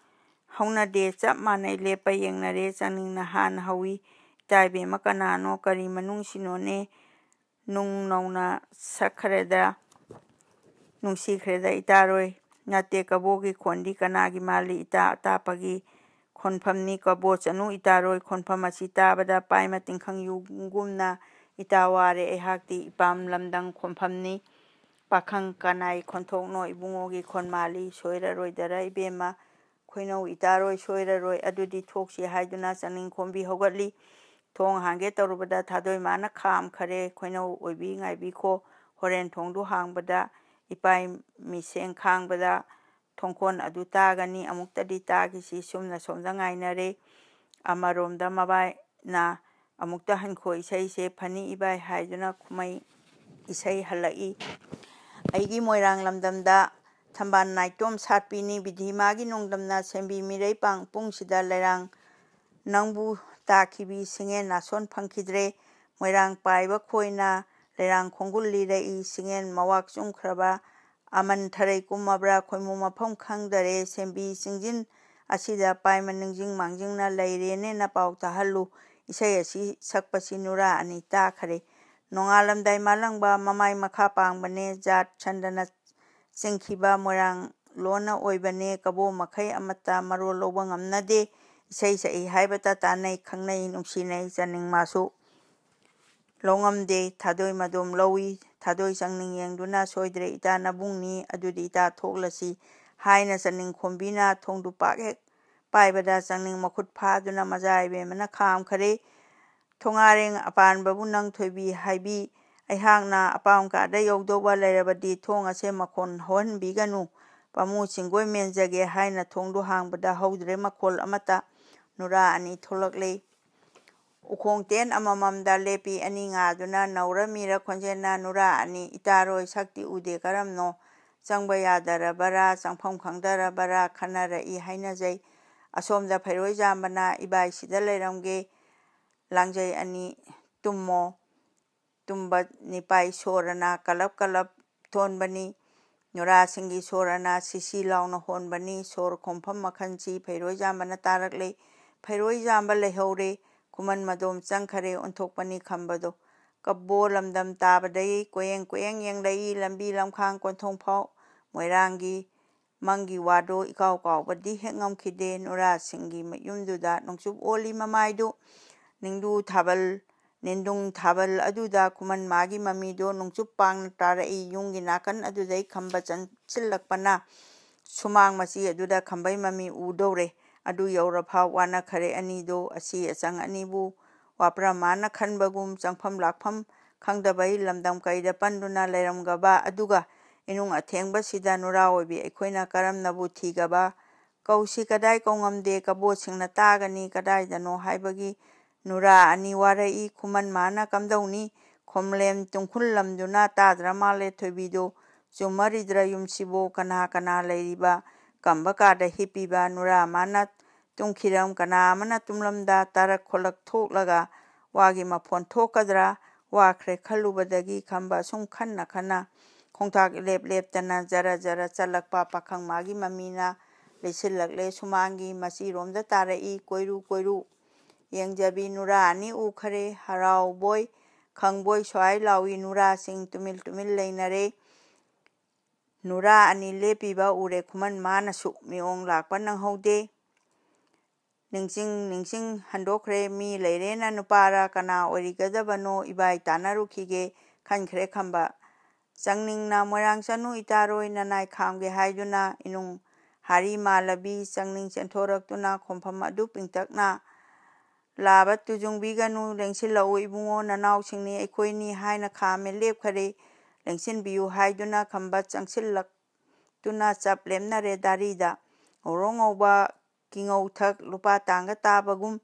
ꯍꯧꯅꯗꯦ ꯆꯞ ꯃꯥꯟꯅꯩ ꯂꯦꯞꯄ ꯌꯦꯡꯅꯔꯦ꯫ ꯆꯥꯡꯅꯤꯡꯅ ꯍꯥꯟꯅ ꯍꯧꯏ꯫ ꯏꯇꯥ ꯏꯕꯦꯝꯃ ꯀꯅꯥꯅꯣ? ꯀꯔꯤ ꯃꯅꯨꯡꯁꯤꯅꯣꯅꯦ? ꯅꯨꯡ ꯅꯧꯅ ꯁꯛꯈ꯭ꯔꯦꯗ, ꯅꯨꯡꯁꯤꯈ꯭ꯔꯦꯗ ꯏꯇꯥꯔꯣꯏ꯫ ꯅꯠꯇꯦ, ꯀꯕꯣꯛꯀꯤ ꯈꯣꯟꯗꯤ ꯀꯅꯥꯒꯤ ꯃꯥꯜꯂꯤ? ꯏꯇꯥ ꯑꯇꯥꯞꯄꯒꯤ ꯈꯣꯟꯐꯝꯅꯤ꯫ ꯀꯕꯣ ꯆꯅꯨ ꯏꯇꯥꯔꯣꯏ ꯈꯣꯟꯐꯝ ꯑꯁꯤ ꯇꯥꯕꯗ ꯄꯥꯏꯃ ꯇꯤꯡꯈꯪ ꯌꯨꯒꯨꯝꯅ ꯏꯇꯥ ꯋꯥꯔꯦ꯫ ꯑꯩꯍꯥꯛꯇꯤ ꯏꯄꯥꯝ ꯂꯝꯗꯝ ꯈꯣꯟꯐꯝꯅꯤ꯫ ꯄꯥꯈꯪ ꯀꯅꯥꯏ ꯈꯣꯟꯊꯣꯛꯅꯣ? ꯏꯕꯨꯡꯉꯣꯒꯤ ꯈꯣꯟ ꯃꯥꯜꯂꯤ꯫ ꯁꯣꯏꯔꯔꯣꯏꯗꯔ ꯏꯕꯦꯝꯃ? ꯈꯣꯏꯅꯧ ꯏꯇꯥꯔꯣꯏ ꯁꯣꯏꯔꯔꯣꯏ꯫ ꯑꯗꯨꯗꯤ ꯊꯣꯛꯁꯤ ꯍꯥꯏꯗꯨꯅ ꯆꯥꯡꯅꯤꯡ ꯈꯣꯝꯕꯤ ꯍꯧꯒꯠꯂꯤ꯫ ꯊꯣꯡ ꯍꯥꯡꯒꯦ ꯇꯧꯔꯨꯕꯗ ꯊꯥꯗꯣꯏ ꯃꯥꯅ ꯈꯥꯝꯈꯔꯦ꯫ ꯈꯣꯏꯅꯧ ꯑꯣꯏꯕꯤ ꯉꯥꯏꯕꯤꯈꯣ꯫ ꯍꯣꯔꯦꯟ ꯊꯣꯡꯗꯨ ꯍꯥꯡꯕꯗ ꯏꯄꯥꯏ ꯃꯤꯁꯦꯡ ꯈꯥꯡꯕꯗ ꯊꯣꯡꯈꯣꯟ ꯑꯗꯨ ꯇꯥꯒꯅꯤ꯫ ꯑꯃꯨꯛꯇꯗꯤ ꯇꯥꯈꯤꯁꯤ꯫ ꯁꯨꯝꯅ ꯁꯣꯝꯗ ꯉꯥꯏꯅꯔꯦ꯫ ꯑꯃꯔꯣꯝꯗ ꯃꯕꯥꯏꯅ ꯑꯃꯨꯛꯇ ꯍꯟꯈꯣ ꯏꯁꯩꯁꯦ ꯐꯅꯤ ꯏꯕꯥꯏ ꯍꯥꯏꯗꯨꯅ ꯈꯨꯃꯩ ꯏꯁꯩ ꯍꯜꯂꯛꯏ꯫ ꯑꯩꯒꯤ ꯃꯣꯏꯔꯥꯡ ꯂꯝꯗꯝꯗ ꯊꯝꯕꯥꯜ ꯅꯥꯏꯇꯣꯝ ꯁꯥꯠꯄꯤꯅꯤ꯫ ꯕꯤꯙꯤꯃꯥꯒꯤ ꯅꯣꯡꯗꯝꯅ ꯁꯦꯝꯕꯤ ꯃꯤꯔꯩ ꯄꯥꯡ ꯄꯨꯡꯁꯤꯗ ꯂꯩꯔꯥꯡ ꯅꯪꯕꯨ ꯇꯥꯈꯤꯕꯤ ꯁꯤꯡꯉꯦꯟ ꯅꯥꯁꯣꯟ ꯐꯪꯈꯤꯗ꯭ꯔꯦ꯫ ꯃꯣꯏꯔꯥꯡ ꯄꯥꯏꯕ ꯈꯣꯏꯅ ꯂꯩꯔꯥꯡ ꯈꯣꯡꯒꯨꯜ ꯂꯤꯔꯛꯏ꯫ ꯁꯤꯡꯉꯦꯟ ꯃꯋꯥꯛ ꯆꯨꯝꯈ꯭ꯔꯕ ꯑꯃꯟ ꯊꯔꯩ ꯀꯨꯝꯃꯕ꯭ꯔꯥ ꯈꯣꯏꯃꯨ ꯃꯐꯝ ꯈꯪꯗꯔꯦ꯫ ꯁꯦꯝꯕꯤ ꯆꯤꯡꯖꯤꯟ ꯑꯁꯤꯗ ꯄꯥꯏꯃ ꯅꯤꯡꯖꯤꯡ ꯃꯥꯡꯖꯤꯡꯅ ꯂꯩꯔꯦꯅꯦꯅ ꯄꯥꯎ ꯇꯥꯍꯜꯂꯨ꯫ ꯏꯁꯩ ꯑꯁꯤ ꯁꯛꯄꯁꯤ ꯅꯨꯔꯥ ꯑꯅꯤ ꯇꯥꯈꯔꯦ꯫ ꯅꯣꯡꯉꯥꯜꯂꯝꯗꯥꯏ ꯃꯥꯂꯪꯕ ꯃꯃꯥꯏ ꯃꯈꯥ ꯄꯥꯡꯕꯅꯦ꯫ ꯖꯥꯠ ꯁꯟꯗꯅ ꯆꯤꯡꯈꯤꯕ ꯃꯣꯏꯔꯥꯡ ꯂꯣꯟꯅ ꯑꯣꯏꯕꯅꯦ꯫ ꯀꯕꯣ ꯃꯈꯩ ꯑꯃꯠꯇ ꯃꯔꯣꯜ ꯂꯧꯕ ꯉꯝꯅꯗꯦ꯫ ꯏꯁꯩ ꯁꯛꯏ ꯍꯥꯏꯕꯇ ꯇꯥꯅꯩ, ꯈꯪꯅꯩ, ꯅꯨꯡꯁꯤꯅꯩ, ꯆꯥꯅꯤꯡ ꯃꯥꯁꯨ ꯂꯧꯉꯝꯗꯦ꯫ ꯊꯥꯗꯣꯏ ꯃꯗꯣꯝ ꯂꯧꯏ꯫ ꯊꯥꯗꯣꯏ ꯆꯪꯅꯤꯡ ꯌꯦꯡꯗꯨꯅ ꯁꯣꯏꯗ꯭ꯔꯦ ꯏꯇꯥ ꯅꯕꯨꯡꯅꯤ꯫ ꯑꯗꯨꯗꯤ ꯏꯇꯥ ꯊꯣꯛꯂꯁꯤ ꯍꯥꯏꯅ ꯆꯥꯅꯤꯡ ꯈꯣꯝꯕꯤꯅ ꯊꯣꯡꯗꯨ ꯄꯥꯛ ꯍꯦꯛ ꯄꯥꯏꯕꯗ ꯆꯥꯅꯤꯡ ꯃꯈꯨꯠ ꯐꯥꯗꯨꯅ ꯃꯖꯥ ꯏꯕꯦꯝꯃꯅ ꯈꯥꯝꯈꯔꯦ꯫ ꯊꯣꯉꯥꯔꯦꯡ ꯑꯄꯥꯟꯕꯕꯨ ꯅꯪ ꯊꯣꯏꯕꯤ ꯍꯥꯏꯕꯤ꯫ ꯑꯩꯍꯥꯛꯅ ꯑꯄꯥꯝ ꯀꯥꯗ ꯌꯧꯗꯧꯕ ꯂꯩꯔꯕꯗꯤ ꯊꯣꯡ ꯑꯁꯦ ꯃꯈꯣꯟ ꯍꯧꯍꯟꯕꯤꯒꯅꯨ꯫ ꯄꯥꯃꯨ ꯆꯤꯡꯒꯣꯏ ꯃꯦꯟꯖꯒꯦ ꯍꯥꯏꯅ ꯊꯣꯡꯗꯨ ꯍꯥꯡꯕꯗ ꯍꯧꯗ꯭ꯔꯦ ꯃꯈꯣꯜ ꯑꯃꯠꯇ꯫ ꯅꯨꯔꯥ ꯑꯅꯤ ꯊꯣꯛꯂꯛꯂꯦ꯫ ꯎꯈꯣꯡ ꯇꯦꯟ ꯑꯃꯃꯝꯗ ꯂꯦꯞꯄꯤ ꯑꯅꯤ ꯉꯥꯗꯨꯅ ꯅꯧꯔ ꯃꯤꯔ ꯈꯣꯟꯖꯦꯜꯅ ꯅꯨꯔꯥ ꯑꯅꯤ ꯏꯇꯥꯔꯣꯏ ꯁꯛꯇꯤ ꯎꯗꯦ ꯀꯔꯝꯅꯣ? ꯆꯪꯕ ꯌꯥꯗꯔꯕꯔꯥ ꯆꯪꯐꯝ ꯈꯪꯗꯔꯕꯔꯥ ꯈꯟꯅꯔꯛꯏ ꯍꯥꯏꯅꯖꯩ꯫ ꯑꯁꯣꯝꯗ ꯐꯩꯔꯣꯏ ꯆꯥꯝꯕꯅ ꯏꯕꯥꯏꯁꯤꯗ ꯂꯩꯔꯝꯒꯦ꯫ ꯂꯥꯡꯖꯩ ꯑꯅꯤ ꯇꯨꯝꯃꯣ꯫ ꯇꯨꯝꯕ ꯅꯤꯄꯥꯏ ꯁꯣꯔꯅ ꯀꯂꯞ ꯀꯂꯞ ꯊꯣꯟꯕꯅꯤ꯫ ꯅꯨꯔꯥꯁꯤꯡꯒꯤ ꯁꯣꯔꯅ ꯁꯤꯁꯤ ꯂꯥꯎꯅ ꯍꯣꯟꯕꯅꯤ꯫ ꯁꯣꯔ ꯈꯣꯡꯐꯝ ꯃꯈꯜꯁꯤ ꯐꯩꯔꯣꯏ ꯆꯥꯝꯕꯅ ꯇꯥꯔꯛꯂꯦ꯫ ꯐꯩꯔꯣꯏ ꯆꯥꯝꯕ ꯂꯩꯍꯧꯔꯦ꯫ ꯈꯨꯃꯟ ꯃꯗꯣꯝ ꯆꯪꯈꯔꯦ ꯑꯣꯟꯊꯣꯛꯄꯅꯤ ꯈꯝꯕꯗꯣ꯫ ꯀꯕꯣ ꯂꯝꯗꯝ ꯇꯥꯕꯗꯒꯤ ꯀꯣꯌꯦꯡ ꯀꯣꯌꯦꯡ ꯌꯦꯡꯂꯛꯏ ꯂꯝꯕꯤ ꯂꯝꯈꯥꯡ ꯀꯣꯟꯊꯣꯡ ꯐꯥꯎ꯫ ꯃꯣꯏꯔꯥꯡꯒꯤ ꯃꯪꯒꯤ ꯋꯥꯗꯣ ꯏꯀꯥꯎ ꯀꯥꯎꯕꯗꯤ ꯍꯦꯛ ꯉꯝꯈꯤꯗꯦ꯫ ꯅꯨꯔꯥꯁꯤꯡꯒꯤ ꯃꯌꯨꯝꯗꯨꯗ ꯅꯣꯡꯆꯨꯞ ꯑꯣꯜꯂꯤ ꯃꯃꯥꯏꯗꯨ ꯅꯤꯡꯗꯨ ꯊꯥꯕꯜ ꯅꯤꯟꯗꯨꯡ ꯊꯥꯕꯜ ꯑꯗꯨꯗ ꯈꯨꯃꯟ ꯃꯥꯒꯤ ꯃꯃꯤꯗꯣ ꯅꯣꯡꯆꯨꯞ ꯄꯥꯡꯅ ꯇꯥꯔꯛꯏ꯫ ꯌꯨꯝꯒꯤ ꯅꯥꯀꯟ ꯑꯗꯨꯗꯩ ꯈꯝꯕ ꯆꯪꯁꯤꯜꯂꯛꯄꯅ ꯁꯨꯃꯥꯡ ꯃꯆꯤ ꯑꯗꯨꯗ ꯈꯝꯕꯩ ꯃꯃꯤ ꯎꯗꯧꯔꯦ꯫ ꯑꯗꯨ ꯌꯧꯔꯐꯥꯎ ꯋꯥꯅꯈꯔꯦ ꯑꯅꯤꯗꯣ꯫ ꯑꯁꯤ ꯑꯆꯪ ꯑꯅꯤꯕꯨ ꯋꯥꯄ꯭ꯔꯃꯥꯅ ꯈꯟꯕꯒꯨꯝ ꯆꯪꯐꯝ ꯂꯥꯛꯐꯝ ꯈꯪꯗꯕꯩ ꯂꯝꯗꯝ ꯀꯩꯗ ꯄꯟꯗꯨꯅ ꯂꯩꯔꯝꯒꯕ ꯑꯗꯨꯒ ꯏꯅꯨꯡ ꯑꯊꯦꯡꯕꯁꯤꯗ ꯅꯨꯔꯥ ꯑꯣꯏꯕꯤ ꯑꯩꯈꯣꯏꯅ ꯀꯔꯝꯅꯕꯨ ꯊꯤꯒꯕ? ꯀꯧꯁꯤ ꯀꯗꯥꯏ ꯀꯧꯉꯝꯗꯦ, ꯀꯕꯣꯠꯁꯤꯡꯅ ꯇꯥꯒꯅꯤ ꯀꯗꯥꯏꯗꯅꯣ ꯍꯥꯏꯕꯒꯤ ꯅꯨꯔꯥ ꯑꯅꯤ ꯋꯥꯔꯛꯏ꯫ ꯈꯨꯃꯟ ꯃꯥꯅ ꯀꯝꯗꯧꯅꯤ? ꯈꯣꯝꯂꯦꯝ ꯇꯨꯡꯈꯨꯜꯂꯝꯗꯨꯅ ꯇꯥꯗ꯭ꯔ ꯃꯥꯜꯂꯦ ꯊꯣꯏꯕꯤꯗꯣ꯫ ꯆꯨꯝꯃꯔꯤꯗ꯭ꯔ ꯌꯨꯝꯁꯤꯕꯨ? ꯀꯅꯥ ꯀꯅꯥ ꯂꯩꯔꯤꯕ? ꯀꯝꯕ ꯀꯥꯗ ꯍꯤꯞꯄꯤꯕ? ꯅꯨꯔꯥ ꯃꯥꯅ ꯇꯨꯝꯈꯤꯔꯝ ꯀꯅꯥ ꯑꯃꯅ ꯇꯨꯝꯂꯝꯗ ꯇꯥꯔꯛ ꯈꯣꯠꯂꯛ ꯊꯣꯛꯂꯒ ꯋꯥꯒꯤ ꯃꯐꯣꯟ ꯊꯣꯛꯀꯗ꯭ꯔꯥ ꯋꯥꯈ꯭ꯔꯦ ꯈꯜꯂꯨꯕꯗꯒꯤ ꯈꯝꯕ ꯁꯨꯝ ꯈꯟꯅ ꯈꯟꯅ ꯈꯣꯡꯊꯥꯛ ꯏꯂꯦꯞ ꯂꯦꯞꯇꯅ ꯖꯔ ꯖꯔ ꯆꯠꯂꯛꯄ ꯄꯥꯈꯪ ꯃꯥꯒꯤ ꯃꯃꯤꯅ ꯂꯩꯁꯤꯜꯂꯛꯂꯦ꯫ ꯁꯨꯃꯥꯡꯒꯤ ꯃꯆꯤꯔꯣꯝꯗ ꯇꯥꯔꯛꯏ꯫ ꯀꯣꯏꯔꯨ ꯀꯣꯏꯔꯨ ꯌꯦꯡꯖꯕꯤ ꯅꯨꯔꯥ ꯑꯅꯤ ꯎꯈꯔꯦ꯫ ꯍꯔꯥꯎꯕꯣꯏ ꯈꯪꯕꯣꯏ ꯁ꯭ꯋꯥꯏ ꯂꯥꯎꯏ꯫ ꯅꯨꯔꯥꯁꯤꯡ ꯇꯨꯃꯤꯜ ꯇꯨꯃꯤꯜ ꯂꯩꯅꯔꯦ꯫ ꯅꯨꯔꯥ ꯑꯅꯤ ꯂꯦꯞꯄꯤꯕ ꯎꯔꯦ꯫ ꯈꯨꯃꯟ ꯃꯥꯅꯁꯨ ꯃꯤꯑꯣꯡ ꯂꯥꯛꯄ ꯅꯪꯍꯧꯗꯦ꯫ ꯅꯤꯡꯁꯤꯡ ꯅꯤꯡꯁꯤꯡ ꯍꯟꯗꯣꯛꯈ꯭ꯔꯦ꯫ ꯃꯤ ꯂꯩꯔꯦꯅ ꯅꯨꯄꯥꯔ ꯀꯅꯥ ꯑꯣꯏꯔꯤꯒꯗꯕꯅꯣ ꯏꯕꯥꯏ ꯇꯥꯟꯅꯔꯨꯈꯤꯒꯦ ꯈꯟꯈ꯭ꯔꯦ ꯈꯝꯕ꯫ ꯆꯪꯅꯤꯡꯅ ꯃꯣꯏꯔꯥꯡ ꯆꯅꯨ ꯏꯇꯥꯔꯣꯏ ꯅꯅꯥꯏ ꯈꯥꯝꯒꯦ ꯍꯥꯏꯗꯨꯅ ꯏꯅꯨꯡ ꯍꯥꯔꯤ ꯃꯥꯂꯕꯤ ꯆꯪꯅꯤꯡ ꯆꯦꯟꯊꯣꯔꯛꯇꯨꯅ ꯈꯣꯝꯐꯝ ꯑꯗꯨ ꯄꯤꯡꯇꯛꯅ ꯂꯥꯕ ꯇꯨꯖꯨꯡꯕꯤꯒꯅꯨ, ꯂꯦꯡꯁꯤꯜꯂꯛꯎ ꯏꯕꯨꯡꯉꯣ, ꯅꯅꯥꯎꯁꯤꯡꯅꯤ ꯑꯩꯈꯣꯏꯅꯤ ꯍꯥꯏꯅ ꯈꯥꯝꯃꯦ ꯂꯦꯞꯈꯔꯦ꯫ ꯂꯦꯡꯁꯤꯟꯕꯤꯌꯨ ꯍꯥꯏꯗꯨꯅ ꯈꯝꯕ ꯆꯪꯁꯤꯜꯂꯛꯇꯨꯅ ꯆꯞ ꯂꯦꯞꯅꯔꯦ꯫ ꯗꯥꯔꯤꯗ ꯉꯧꯔꯣꯛ ꯉꯧꯕ ꯀꯤꯉꯧꯊꯛ ꯂꯨꯄꯥ ꯇꯥꯡꯒ ꯇꯥꯕꯒꯨꯝ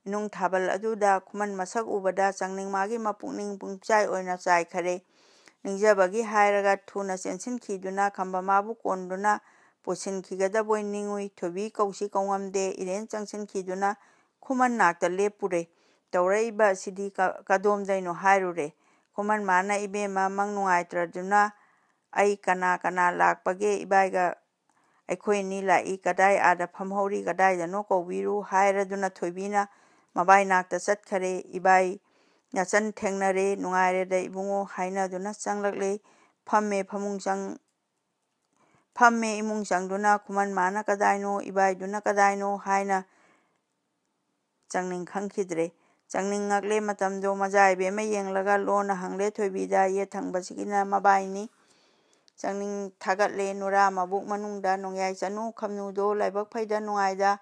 ꯏꯅꯨꯡ ꯊꯥꯕꯜ ꯑꯗꯨꯗ ꯈꯨꯃꯟ ꯃꯁꯛ ꯎꯕꯗ ꯆꯪꯅꯤꯡ ꯃꯥꯒꯤ ꯃꯄꯨꯛꯅꯤꯡ ꯄꯨꯡꯆꯥꯏ ꯑꯣꯏꯅ ꯆꯥꯏꯈꯔꯦ꯫ ꯅꯤꯡꯖꯕꯒꯤ ꯍꯥꯏꯔꯒ ꯊꯨꯅ ꯆꯦꯟꯁꯤꯟꯈꯤꯗꯨꯅ ꯈꯝꯕ ꯃꯥꯕꯨ ꯀꯣꯟꯗꯨꯅ ꯄꯨꯁꯤꯟꯈꯤꯒꯗꯕꯣꯏ ꯅꯤꯡꯉꯨꯏ꯫ ꯊꯣꯏꯕꯤ ꯀꯧꯁꯤ ꯀꯧꯉꯝꯗꯦ꯫ ꯏꯔꯦꯟ ꯆꯪꯁꯤꯟꯈꯤꯗꯨꯅ ꯈꯨꯃꯟ ꯅꯥꯛꯇ ꯂꯦꯞꯄꯨꯔꯦ꯫ ꯇꯧꯔꯛꯏꯕ ꯑꯁꯤꯗꯤ ꯀ-, ꯀꯗꯣꯝꯗꯩꯅꯣ ꯍꯥꯏꯔꯨꯔꯦ꯫ ꯈꯨꯃꯟ ꯃꯥꯅ ꯏꯕꯦꯝꯃ ꯃꯪ ꯅꯨꯡꯉꯥꯏꯇ꯭ꯔꯗꯨꯅ ꯑꯩ ꯀꯅꯥ ꯀꯅꯥ ꯂꯥꯛꯄꯒꯦ ꯏꯕꯥꯏꯒ ꯑꯩꯈꯣꯏ ꯑꯅꯤ ꯂꯥꯛꯏ꯫ ꯀꯗꯥꯏ ꯑꯥꯗ ꯐꯝꯍꯧꯔꯤ? ꯀꯗꯥꯏꯗꯅꯣ ꯀꯧꯕꯤꯔꯨ ꯍꯥꯏꯔꯗꯨꯅ ꯊꯣꯏꯕꯤꯅ ꯃꯕꯥꯏ ꯅꯥꯛꯇ ꯆꯠꯈꯔꯦ꯫ ꯏꯕꯥꯏ ꯅꯆꯟ ꯊꯦꯡꯅꯔꯦ꯫ ꯅꯨꯡꯉꯥꯏꯔꯦꯗ ꯏꯕꯨꯡꯉꯣ ꯍꯥꯏꯅꯗꯨꯅ ꯆꯪꯂꯛꯂꯦ꯫ ꯐꯝꯃꯦ ꯐꯃꯨꯡ ꯆꯪ-, ꯐꯝꯃꯦ ꯏꯃꯨꯡ ꯆꯪꯗꯨꯅ꯫ ꯈꯨꯃꯟ ꯃꯥꯅ ꯀꯗꯥꯏꯅꯣ, ꯏꯕꯥꯏꯗꯨꯅ ꯀꯗꯥꯏꯅꯣ ꯍꯥꯏꯅ ꯆꯪꯅꯤꯡ ꯈꯪꯈꯤꯗ꯭ꯔꯦ꯫ ꯆꯪꯅꯤꯡꯉꯛꯂꯦ ꯃꯇꯝꯗꯣ꯫ ꯃꯖꯥ ꯏꯕꯦꯝꯃ ꯌꯦꯡꯂꯒ ꯂꯣꯟꯅ ꯍꯪꯂꯦ ꯊꯣꯏꯕꯤꯗ, ꯌꯦꯠ ꯊꯪꯕꯁꯤꯒꯤꯅ ꯃꯕꯥꯏꯅꯤ꯫ ꯆꯪꯅꯤꯡ ꯊꯥꯒꯠꯂꯦ ꯅꯨꯔꯥ ꯃꯕꯨꯛ ꯃꯅꯨꯡꯗ꯫ ꯅꯣꯡꯌꯥꯏ ꯆꯅꯨ ꯈꯝꯅꯨꯗꯣ ꯂꯥꯏꯕꯛ ꯐꯩꯗ ꯅꯨꯡꯉꯥꯏꯗ꯫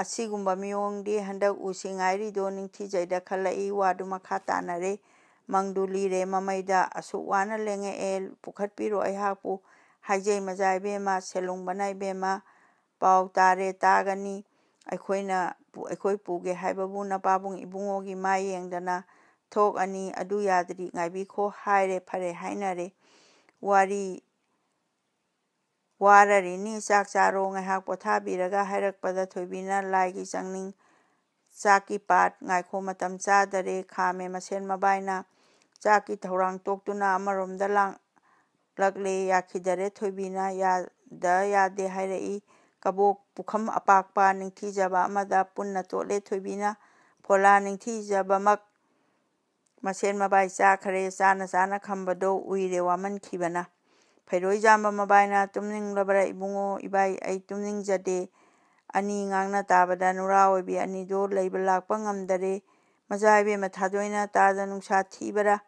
ꯑꯁꯤꯒꯨꯝꯕ ꯃꯤꯑꯣꯡꯗꯤ ꯍꯟꯗꯛ ꯎꯁꯤ ꯉꯥꯏꯔꯤꯗꯣ ꯅꯤꯡꯊꯤꯖꯩꯗ ꯈꯜꯂꯛꯏ꯫ ꯋꯥꯗꯨ ꯃꯈꯥ ꯇꯥꯅꯔꯦ꯫ ꯃꯪꯗꯨ ꯂꯤꯔꯦ ꯃꯃꯩꯗ꯫ ꯑꯁꯨꯛ ꯋꯥꯅ ꯂꯦꯡꯉꯛꯑꯦ, ꯄꯨꯈꯠꯄꯤꯔꯣ ꯑꯩꯍꯥꯛꯄꯨ꯫ ꯍꯥꯏꯖꯩ ꯃꯖꯥ ꯏꯕꯦꯝꯃ, ꯁꯦꯂꯨꯡꯕꯅ ꯏꯕꯦꯝꯃ, ꯄꯥꯎ ꯇꯥꯔꯦ, ꯇꯥꯒꯅꯤ꯫ ꯑꯩꯈꯣꯏꯅ ꯄꯨ-, ꯑꯩꯈꯣꯏ ꯄꯨꯒꯦ ꯍꯥꯏꯕꯕꯨ ꯅꯄꯥꯕꯨꯡ ꯏꯕꯨꯡꯉꯣꯒꯤ ꯃꯥꯏ ꯌꯦꯡꯗꯅ ꯊꯣꯛꯑꯅꯤ꯫ ꯑꯗꯨ ꯌꯥꯗ꯭ꯔꯤ, ꯉꯥꯏꯕꯤꯈꯣ ꯍꯥꯏꯔꯦ꯫ ꯐꯔꯦ ꯍꯥꯏꯅꯔꯦ꯫ ꯋꯥꯔꯤ ꯋꯥꯔꯔꯤꯅꯤ, ꯆꯥꯛ ꯆꯥꯔꯣ, ꯉꯥꯏꯍꯥꯛ ꯄꯣꯊꯥꯕꯤꯔꯒ ꯍꯥꯏꯔꯛꯄꯗ ꯊꯣꯏꯕꯤꯅ ꯂꯥꯏꯒꯤ ꯆꯪꯅꯤꯡ ꯆꯥꯛꯀꯤ ꯄꯥꯠ ꯉꯥꯏꯈꯣ, ꯃꯇꯝ ꯆꯥꯗꯔꯦ꯫ ꯈꯥꯝꯃꯦ ꯃꯁꯦꯟ ꯃꯕꯥꯏꯅ ꯆꯥꯛꯀꯤ ꯊꯧꯔꯥꯡ ꯇꯣꯛꯇꯨꯅ ꯑꯃꯔꯣꯝꯗ ꯂꯥꯡꯂꯛꯂꯦ꯫ ꯌꯥꯈꯤꯗꯔꯦ꯫ ꯊꯣꯏꯕꯤꯅ ꯌꯥꯗ ꯌꯥꯗꯦ ꯍꯥꯏꯔꯛꯏ꯫ ꯀꯕꯣꯛ ꯄꯨꯈꯝ ꯑꯄꯥꯛꯄ ꯅꯤꯡꯊꯤꯖꯕ ꯑꯃꯗ ꯄꯨꯟꯅ ꯇꯣꯠꯂꯦ꯫ ꯊꯣꯏꯕꯤꯅ ꯐꯣꯂꯥ ꯅꯤꯡꯊꯤꯖꯕꯃꯛ ꯃꯁꯦꯟ ꯃꯕꯥꯏ ꯆꯥꯈꯔꯦ꯫ ꯆꯥꯅ ꯆꯥꯅ ꯈꯝꯕꯗꯣ ꯎꯏꯔꯦ ꯋꯥꯃꯟꯈꯤꯕꯅ꯫ ꯐꯩꯔꯣꯏ ꯌꯥꯝꯕ ꯃꯕꯥꯏꯅ ꯇꯨꯝꯅꯤꯡꯂꯕ꯭ꯔꯥ ꯏꯕꯨꯡꯉꯣ? ꯏꯕꯥꯏ, ꯑꯩ ꯇꯨꯝꯅꯤꯡꯖꯗꯦ꯫ ꯑꯅꯤ ꯉꯥꯡꯅ ꯇꯥꯕꯗ ꯅꯨꯔꯥ ꯑꯣꯏꯕꯤ ꯑꯅꯤꯗꯣ ꯂꯩꯕ ꯂꯥꯛꯄ ꯉꯝꯗꯔꯦ꯫ ꯃꯆꯥ ꯏꯕꯦꯝꯃ ꯊꯥꯗꯣꯏꯅ ꯇꯥꯗ ꯅꯨꯡꯁꯥ ꯊꯤꯕꯔꯥ?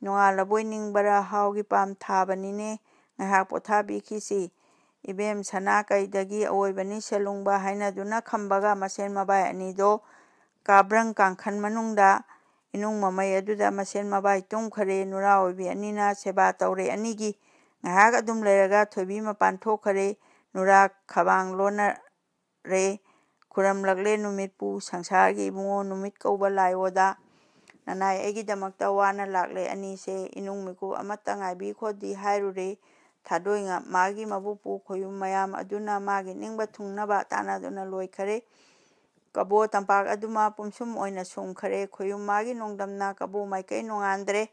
ꯅꯣꯡꯉꯥꯜꯂꯕꯣꯏ ꯅꯤꯡꯕꯔꯥ? ꯍꯥꯎꯒꯤ ꯄꯥꯝ ꯊꯥꯕꯅꯤꯅꯦ꯫ ꯉꯥꯏꯍꯥꯛ ꯄꯣꯊꯥꯕꯤꯈꯤꯁꯤ꯫ ꯏꯕꯦꯝ ꯁꯅꯥ ꯀꯩꯗꯒꯤ ꯑꯋꯣꯏꯕꯅꯤ ꯁꯦꯂꯨꯡꯕ ꯍꯥꯏꯅꯗꯨꯅ ꯈꯝꯕꯒ ꯃꯁꯦꯟ ꯃꯕꯥꯏ ꯑꯅꯤꯗꯣ ꯀꯥꯕ꯭ꯔꯪ ꯀꯥꯡꯈꯟ ꯃꯅꯨꯡꯗ ꯏꯅꯨꯡ ꯃꯃꯩ ꯑꯗꯨꯗ ꯃꯁꯦꯟ ꯃꯕꯥꯏ ꯇꯨꯝꯈꯔꯦ꯫ ꯅꯨꯔꯥ ꯑꯣꯏꯕꯤ ꯑꯅꯤꯅ ꯁꯦꯕꯥ ꯇꯧꯔꯦ ꯑꯅꯤꯒꯤ꯫ ꯉꯥꯏꯍꯥꯛ ꯑꯗꯨꯝ ꯂꯩꯔꯒ ꯊꯣꯏꯕꯤ ꯃꯄꯥꯟ ꯊꯣꯛꯈꯔꯦ꯫ ꯅꯨꯔꯥ ꯈꯕꯥꯡ ꯂꯣꯟꯅꯔꯦ꯫ ꯈꯨꯔꯝꯂꯛꯂꯦ ꯅꯨꯃꯤꯠꯄꯨ, ꯁꯪꯁꯥꯔꯒꯤ ꯏꯕꯨꯡꯉꯣ, ꯅꯨꯃꯤꯠ ꯀꯧꯕ ꯂꯥꯏꯑꯣꯗ꯫ ꯅꯅꯥꯏ ꯑꯩꯒꯤꯗꯃꯛꯇ ꯋꯥꯅ ꯂꯥꯛꯂꯦ ꯑꯅꯤꯁꯦ꯫ ꯏꯅꯨꯡ ꯃꯤꯀꯨꯞ ꯑꯃꯠꯇ ꯉꯥꯏꯕꯤꯈꯣꯗꯤ ꯍꯥꯏꯔꯨꯔꯦ꯫ ꯊꯥꯗꯣꯏ ꯉ-, ꯃꯥꯒꯤ ꯃꯕꯨꯛꯄꯨ ꯈꯣꯌꯨꯝ ꯃꯌꯥꯝ ꯑꯗꯨꯅ ꯃꯥꯒꯤ ꯅꯤꯡꯕ ꯊꯨꯡꯅꯕ ꯇꯥꯟꯅꯗꯨꯅ ꯂꯣꯏꯈꯔꯦ꯫ ꯀꯕꯣ ꯇꯝꯄꯥꯛ ꯑꯗꯨꯃ ꯄꯨꯝꯁꯨꯝ ꯑꯣꯏꯅ ꯁꯨꯝꯈꯔꯦ꯫ ꯈꯣꯌꯨꯝ ꯃꯥꯒꯤ ꯅꯣꯡꯗꯝꯅ ꯀꯕꯣ ꯃꯥꯏꯀꯩ ꯅꯣꯡꯉꯥꯟꯗ꯭ꯔꯦ꯫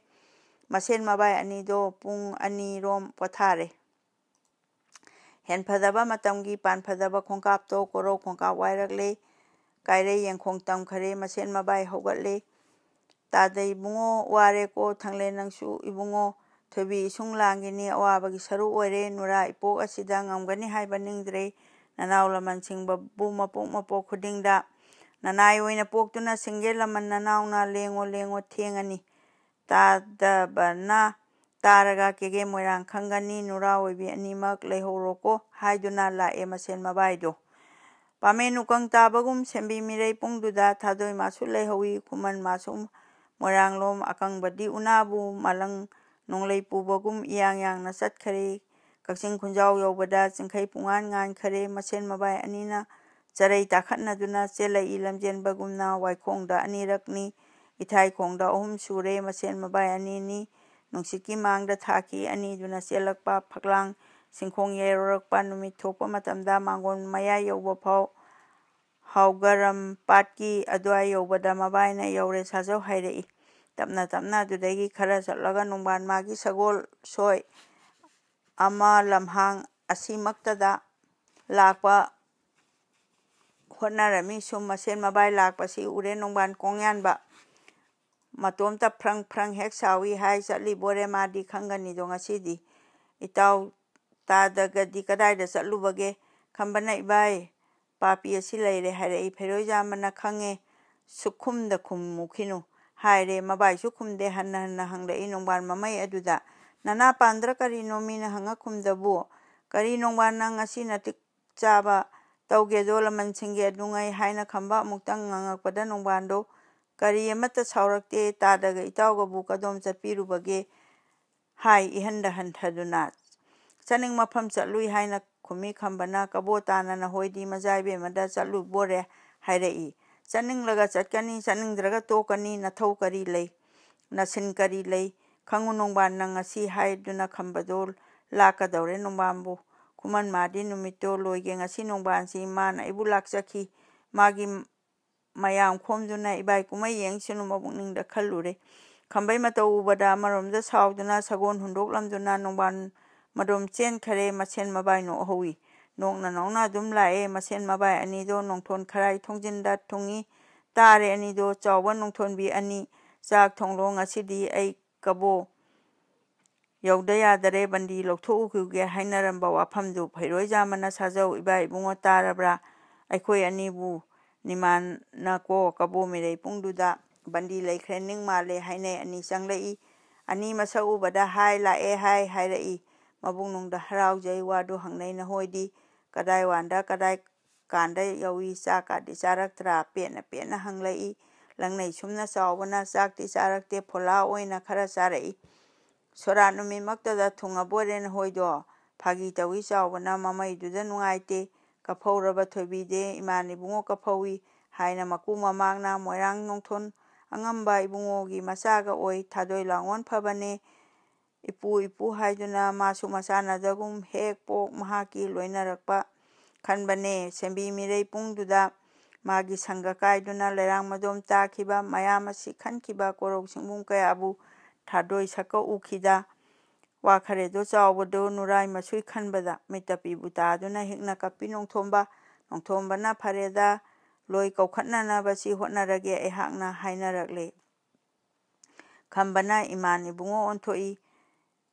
ꯃꯁꯦꯟ ꯃꯕꯥꯏ ꯑꯅꯤꯗꯣ ꯄꯨꯡ ꯑꯅꯤꯔꯣꯝ ꯄꯣꯊꯥꯔꯦ꯫ ꯍꯦꯟꯐꯗꯕ ꯃꯇꯝꯒꯤ ꯄꯥꯟꯐꯗꯕ ꯈꯣꯡꯀꯥꯞꯇꯣ ꯀꯣꯔꯧ ꯈꯣꯡꯀꯥꯞ ꯋꯥꯏꯔꯛꯂꯦ꯫ ꯀꯥꯏꯔꯩ ꯌꯦꯡꯈꯣꯡ ꯇꯝꯈꯔꯦ꯫ ꯃꯁꯦꯟ ꯃꯕꯥꯏ ꯍꯧꯒꯠꯂꯦ꯫ ꯇꯥꯗ ꯏꯕꯨꯡꯉꯣ, ꯋꯥꯔꯦꯀꯣ꯫ ꯊꯪꯂꯦ ꯅꯪꯁꯨ ꯏꯕꯨꯡꯉꯣ, ꯊꯣꯏꯕꯤ ꯏꯁꯨꯡ ꯂꯥꯡꯒꯤꯅꯤ ꯑꯋꯥꯕꯒꯤ ꯁꯔꯨꯛ ꯑꯣꯏꯔꯦ꯫ ꯅꯨꯔꯥ ꯏꯄꯣꯛ ꯑꯁꯤꯗ ꯉꯝꯒꯅꯤ ꯍꯥꯏꯕ ꯅꯤꯡꯗ꯭ꯔꯦ꯫ ꯅꯅꯥꯎ ꯂꯃꯟꯁꯤꯡꯕꯕꯨ ꯃꯄꯣꯛ ꯃꯄꯣꯛ ꯈꯨꯗꯤꯡꯗ ꯅꯅꯥꯏ ꯑꯣꯏꯅ ꯄꯣꯛꯇꯨꯅ ꯁꯤꯡꯒꯦ ꯂꯃꯟ ꯅꯅꯥꯎꯅ ꯂꯦꯡꯉꯣ ꯂꯦꯡꯉꯣ ꯊꯦꯡꯉꯅꯤ꯫ ꯇꯥꯗꯕꯅ ꯇꯥꯔꯒ ꯀꯦꯒꯦ ꯃꯣꯏꯔꯥꯡ ꯈꯪꯒꯅꯤ꯫ ꯅꯨꯔꯥ ꯑꯣꯏꯕꯤ ꯑꯅꯤꯃꯛ ꯂꯩꯍꯧꯔꯣꯀꯣ ꯍꯥꯏꯗꯨꯅ ꯂꯥꯛꯑꯦ ꯃꯁꯦꯟ ꯃꯕꯥꯏꯗꯣ꯫ ꯄꯥꯃꯦꯟ ꯎꯀꯪ ꯇꯥꯕꯒꯨꯝ ꯁꯦꯝꯕꯤ ꯃꯤꯔꯩ ꯄꯨꯡꯗꯨꯗ ꯊꯥꯗꯣꯏ ꯃꯥꯁꯨ ꯂꯩꯍꯧꯏ꯫ ꯈꯨꯃꯟ ꯃꯥꯁꯨ ꯃꯣꯏꯔꯥꯡꯂꯣꯝ ꯑꯀꯪꯕꯗꯤ ꯎꯅꯥꯕꯨ ꯃꯂꯪ ꯅꯣꯡꯂꯩ ꯄꯨꯕꯒꯨꯝ ꯏꯌꯥꯡ ꯌꯥꯡꯅ ꯆꯠꯈꯔꯦ꯫ ꯀꯛꯆꯤꯡ ꯈꯨꯟꯖꯥꯎ ꯌꯧꯕꯗ ꯆꯤꯡꯈꯩ ꯄꯨꯡꯉꯥꯟ ꯉꯥꯟꯈꯔꯦ꯫ ꯃꯁꯦꯟ ꯃꯕꯥꯏ ꯑꯅꯤꯅ ꯆꯔꯩ ꯇꯥꯈꯠꯅꯗꯨꯅ ꯆꯦꯜꯂꯛꯏ꯫ ꯂꯝꯖꯦꯟꯕꯒꯨꯝꯅ ꯋꯥꯏꯈꯣꯡꯗ ꯑꯅꯤꯔꯛꯅꯤ, ꯏꯊꯥꯏꯈꯣꯡꯗ ꯑꯍꯨꯝ ꯁꯨꯔꯦ꯫ ꯃꯁꯦꯟ ꯃꯕꯥꯏ ꯑꯅꯤꯅꯤ ꯅꯨꯡꯁꯤꯠꯀꯤ ꯃꯥꯡꯗ ꯊꯥꯈꯤ꯫ ꯑꯅꯤꯗꯨꯅ ꯆꯦꯜꯂꯛꯄ ꯐꯛꯂꯥꯡ ꯁꯤꯡꯈꯣꯡ ꯌꯩꯔꯛꯄ ꯅꯨꯃꯤꯠ ꯊꯣꯛꯄ ꯃꯇꯝꯗ ꯃꯥꯡꯒꯣꯟ ꯃꯌꯥ ꯌꯧꯕ ꯐꯥꯎ ꯍꯥꯎꯒꯔꯝ ꯄꯥꯠꯀꯤ ꯑꯗꯨꯋꯥꯏ ꯌꯧꯕꯗ ꯃꯕꯥꯏꯅ "ꯌꯧꯔꯦ ꯁꯥꯖꯧ" ꯍꯥꯏꯔꯛꯏ꯫ ꯇꯞꯅ ꯇꯞꯅ ꯑꯗꯨꯗꯒꯤ ꯈꯔ ꯆꯠꯂꯒ ꯅꯣꯡꯕꯥꯟ ꯃꯥꯒꯤ ꯁꯒꯣꯜ ꯁꯣꯏ ꯑꯃ ꯂꯝꯍꯥꯡ ꯑꯁꯤꯃꯛꯇꯗ ꯂꯥꯛꯄ ꯍꯣꯠꯅꯔꯝꯃꯤ꯫ ꯁꯨꯝ ꯃꯁꯦꯟ ꯃꯕꯥꯏ ꯂꯥꯛꯄꯁꯤ ꯎꯔꯦ ꯅꯣꯡꯕꯥꯟ ꯀꯣꯡꯌꯥꯟꯕ꯫ ꯃꯇꯣꯝꯇ ꯐ꯭ꯔꯪ ꯐ꯭ꯔꯪ ꯍꯦꯛ ꯁꯥꯎꯏ ꯍꯥꯏ ꯆꯠꯂꯤꯕꯣꯔꯦ ꯃꯥꯗꯤ ꯈꯪꯒꯅꯤꯗꯣ ꯉꯁꯤꯗꯤ꯫ "ꯏꯇꯥꯎ ꯇꯥꯗꯒꯗꯤ ꯀꯗꯥꯏꯗ ꯆꯠꯂꯨꯕꯒꯦ?" "ꯈꯝꯕꯅ ꯏꯕꯥꯏ, ꯄꯥꯄꯤ ꯑꯁꯤ ꯂꯩꯔꯦ ꯍꯥꯏꯔꯛꯏ꯫" ꯐꯩꯔꯣꯏꯖꯥꯝꯕꯅ "ꯈꯪꯉꯦ, ꯁꯨꯛꯈꯨꯝꯗ ꯈꯨꯝꯃꯨꯈꯤꯅꯨ" ꯍꯥꯏꯔꯦ꯫ ꯃꯕꯥꯏꯁꯨ ꯈꯨꯝꯗꯦ꯫ ꯍꯟꯅ ꯍꯟꯅ ꯍꯪꯂꯛꯏ ꯅꯣꯡꯕꯥꯟ ꯃꯃꯩ ꯑꯗꯨꯗ꯫ "ꯅꯅꯥ ꯄꯥꯟꯗ꯭ꯔ ꯀꯔꯤꯅꯣ ꯃꯤꯅ ꯍꯪꯉ ꯈꯨꯝꯗꯕꯨ? ꯀꯔꯤ ꯅꯣꯡꯕꯥꯟ ꯅꯪ ꯉꯁꯤ ꯅꯇꯤꯛ ꯆꯥꯕ ꯇꯧꯒꯦꯗꯣ ꯂꯃꯟꯁꯤꯡꯒꯤ ꯑꯗꯨꯉꯩ?" ꯍꯥꯏꯅ ꯈꯝꯕ ꯑꯃꯨꯛꯇꯪ ꯉꯥꯡꯉꯛꯄꯗ ꯅꯣꯡꯕꯥꯟꯗꯣ ꯀꯔꯤ ꯑꯃꯠꯇ ꯁꯥꯎꯔꯛꯇꯦ꯫ "ꯇꯥꯗꯒ ꯏꯇꯥꯎꯒꯕꯨ ꯀꯗꯣꯝ ꯆꯠꯄꯤꯔꯨꯕꯒꯦ?" ꯍꯥꯏ ꯏꯍꯟꯗ ꯍꯟꯊꯗꯨꯅ꯫ "ꯆꯠꯅꯤꯡ ꯃꯐꯝ ꯆꯠꯂꯨꯏ" ꯍꯥꯏꯅ ꯈꯨꯝꯃꯤ ꯈꯝꯕꯅ꯫ "ꯀꯕꯣ ꯇꯥꯅ ꯅꯍꯣꯏꯗꯤ ꯃꯖꯥ ꯏꯕꯦꯝꯃꯗ ꯆꯠꯂꯨꯕꯣꯔꯦ ꯍꯥꯏꯔꯛꯏ꯫ ꯆꯠꯅꯤꯡꯂꯒ ꯆꯠꯀꯅꯤ, ꯆꯠꯅꯤꯡꯗ꯭ꯔꯒ ꯇꯣꯛꯀꯅꯤ, ꯅꯊꯧ ꯀꯔꯤ ꯂꯩ? ꯅꯁꯤꯟ ꯀꯔꯤ ꯂꯩ? ꯈꯪꯉꯨ ꯅꯣꯡꯕꯥꯟ ꯅꯪ ꯉꯁꯤ" ꯍꯥꯏꯗꯨꯅ ꯈꯝꯕꯗꯣ ꯂꯥꯛꯀꯗꯧꯔꯦ ꯅꯣꯡꯕꯥꯟꯕꯨ꯫ ꯈꯨꯃꯟ ꯃꯥꯗꯤ ꯅꯨꯃꯤꯠꯇꯣ ꯂꯣꯏꯒꯦ ꯉꯁꯤ ꯅꯣꯡꯕꯥꯟꯁꯤ ꯃꯥꯅ ꯑꯩꯕꯨ ꯂꯥꯛꯆꯈꯤ꯫ ꯃꯥꯒꯤ ꯃꯌꯥꯝ ꯈꯣꯝꯗꯨꯅ ꯏꯕꯥꯏ ꯀꯨꯝꯍꯩ ꯌꯦꯡꯁꯅꯨ ꯃꯄꯨꯛꯅꯤꯡꯗ ꯈꯜꯂꯨꯔꯦ꯫ ꯈꯝꯕꯩ ꯃꯇꯧ ꯎꯕꯗ ꯑꯃꯔꯣꯝꯗ ꯁꯥꯎꯗꯨꯅ ꯁꯒꯣꯜ ꯍꯨꯟꯗꯣꯛꯂꯝꯗꯨꯅ ꯅꯣꯡꯕꯥꯟ ꯃꯗꯣꯝ ꯆꯦꯟꯈꯔꯦ꯫ ꯃꯁꯦꯟ ꯃꯕꯥꯏ ꯅꯣꯛꯍꯧꯏ꯫ ꯅꯣꯛꯅ ꯅꯣꯛꯅ ꯑꯗꯨꯝ ꯂꯥꯛꯑꯦ꯫ ꯃꯁꯦꯟ ꯃꯕꯥꯏ ꯑꯅꯤꯗꯣ ꯅꯣꯡꯊꯣꯟ ꯈꯔꯥꯏ ꯊꯣꯡꯖꯤꯟꯗ ꯊꯨꯡꯉꯤ꯫ "ꯇꯥꯔꯦ ꯑꯅꯤꯗꯣ, ꯆꯥꯎꯕ ꯅꯣꯡꯊꯣꯟꯕꯤ ꯑꯅꯤ, ꯆꯥꯛ ꯊꯣꯡꯂꯣ, ꯉꯁꯤꯗꯤ ꯑꯩ ꯀꯕꯣ ꯌꯧꯗ ꯌꯥꯗꯔꯦ, ꯕꯟꯗꯤ ꯂꯧꯊꯣꯛꯎꯈꯤꯒꯦ" ꯍꯥꯏꯅꯔꯝꯕ ꯋꯥꯐꯝꯗꯨ ꯐꯩꯔꯣꯏꯖꯥꯃꯅ "ꯁꯥꯖꯧ ꯏꯕꯥ ꯏꯕꯨꯡꯉꯣ, ꯇꯥꯔꯕ꯭ꯔꯥ? ꯑꯩꯈꯣꯏ ꯑꯅꯤꯕꯨ ꯅꯤꯃꯥꯟꯅꯀꯣ ꯀꯕꯣ ꯃꯤꯔꯩ ꯄꯨꯡꯗꯨꯗ ꯕꯟꯗꯤ ꯂꯩꯈ꯭ꯔꯦ ꯅꯤꯡ ꯃꯥꯜꯂꯦ" ꯍꯥꯏꯅꯩ꯫ ꯑꯅꯤ ꯆꯪꯂꯛꯏ꯫ ꯑꯅꯤ ꯃꯁꯛ ꯎꯕꯗ "ꯍꯥꯏ, ꯂꯥꯛꯑꯦ ꯍꯥꯏ" ꯍꯥꯏꯔꯛꯏ꯫ ꯃꯕꯨꯡꯅꯨꯡꯗ ꯍꯔꯥꯎꯖꯩ꯫ ꯋꯥꯗꯨ ꯍꯪꯅꯩ꯫ "ꯅꯍꯣꯏꯗꯤ ꯀꯗꯥꯏ ꯋꯥꯟꯗ ꯀꯗꯥꯏ ꯀꯥꯟꯗ ꯌꯧꯏ? ꯆꯥꯛꯀꯥꯗꯤ ꯆꯥꯔꯛꯇ꯭ꯔꯥ?" ꯄꯦꯠꯅ ꯄꯦꯠꯅ ꯍꯪꯂꯛꯏ꯫ ꯂꯪꯅꯩ ꯁꯨꯝꯅ ꯆꯥꯎꯕꯅ "ꯆꯥꯛꯇꯤ ꯆꯥꯔꯛꯇꯦ, ꯐꯣꯂꯥ ꯑꯣꯏꯅ ꯈꯔ ꯆꯥꯔꯛꯏ꯫ "ꯁꯣꯔꯥꯠ ꯅꯨꯃꯤꯠꯃꯛꯇꯗ ꯊꯨꯡꯉꯕꯣꯏꯔꯦ ꯅꯍꯣꯏꯗꯣ?" ꯐꯥꯒꯤ ꯇꯧꯏ ꯆꯥꯎꯕꯅ꯫ "ꯃꯃꯩꯗꯨꯗ ꯅꯨꯡꯉꯥꯏꯇꯦ, ꯀꯐꯧꯔꯕ ꯊꯣꯏꯕꯤꯗꯦ, ꯏꯃꯥꯟ ꯏꯕꯨꯡꯉꯣ ꯀꯐꯧꯏ" ꯍꯥꯏꯅ ꯃꯀꯨ ꯃꯃꯥꯡꯅ ꯃꯣꯏꯔꯥꯡ ꯅꯣꯡꯊꯣꯟ ꯑꯉꯝꯕ ꯏꯕꯨꯡꯉꯣꯒꯤ ꯃꯆꯥꯒ ꯑꯣꯏ꯫ ꯊꯥꯗꯣꯏ ꯂꯥꯡꯑꯣꯟ ꯐꯕꯅꯦ꯫ ꯏꯄꯨ, ꯏꯄꯨ ꯍꯥꯏꯗꯨꯅ ꯃꯥꯁꯨ ꯃꯆꯥꯅꯗꯒꯨꯝ ꯍꯦꯛ ꯄꯣꯛ ꯃꯍꯥꯛꯀꯤ ꯂꯣꯏꯅꯔꯛꯄ ꯈꯟꯕꯅꯦ꯫ ꯁꯦꯝꯕꯤ ꯃꯤꯔꯩ ꯄꯨꯡꯗꯨꯗ ꯃꯥꯒꯤ ꯁꯪꯒ ꯀꯥꯏꯗꯨꯅ ꯂꯩꯔꯥꯡ ꯃꯗꯣꯝ ꯆꯥꯈꯤꯕ ꯃꯌꯥꯝ ꯑꯁꯤ ꯈꯟꯈꯤꯕ ꯀꯣꯔꯧ ꯁꯤꯡꯕꯨꯡ ꯀꯌꯥꯕꯨ ꯊꯥꯗꯣꯏ ꯁꯛꯀ ꯎꯈꯤꯗ꯫ ꯋꯥ ꯈꯔꯦꯗꯣ ꯆꯥꯎꯕꯗꯣ ꯅꯨꯔꯥꯏ ꯃꯁꯨꯏ ꯈꯟꯕꯗ ꯃꯤꯠꯇꯄꯤꯕꯨ ꯇꯥꯗꯨꯅ ꯍꯤꯛꯅ ꯀꯞꯄꯤ ꯅꯣꯡꯊꯣꯝꯕ꯫ ꯅꯣꯡꯊꯣꯝꯕꯅ "ꯐꯔꯦꯗ, ꯂꯣꯏ ꯀꯧꯈꯠꯅꯅꯕꯁꯤ ꯍꯣꯠꯅꯔꯒꯦ ꯑꯩꯍꯥꯛꯅ" ꯍꯥꯏꯅꯔꯛꯂꯦ꯫ ꯈꯝꯕꯅ "ꯏꯃꯥꯟ ꯏꯕꯨꯡꯉꯣ ꯑꯣꯟꯊꯣꯛꯏ꯫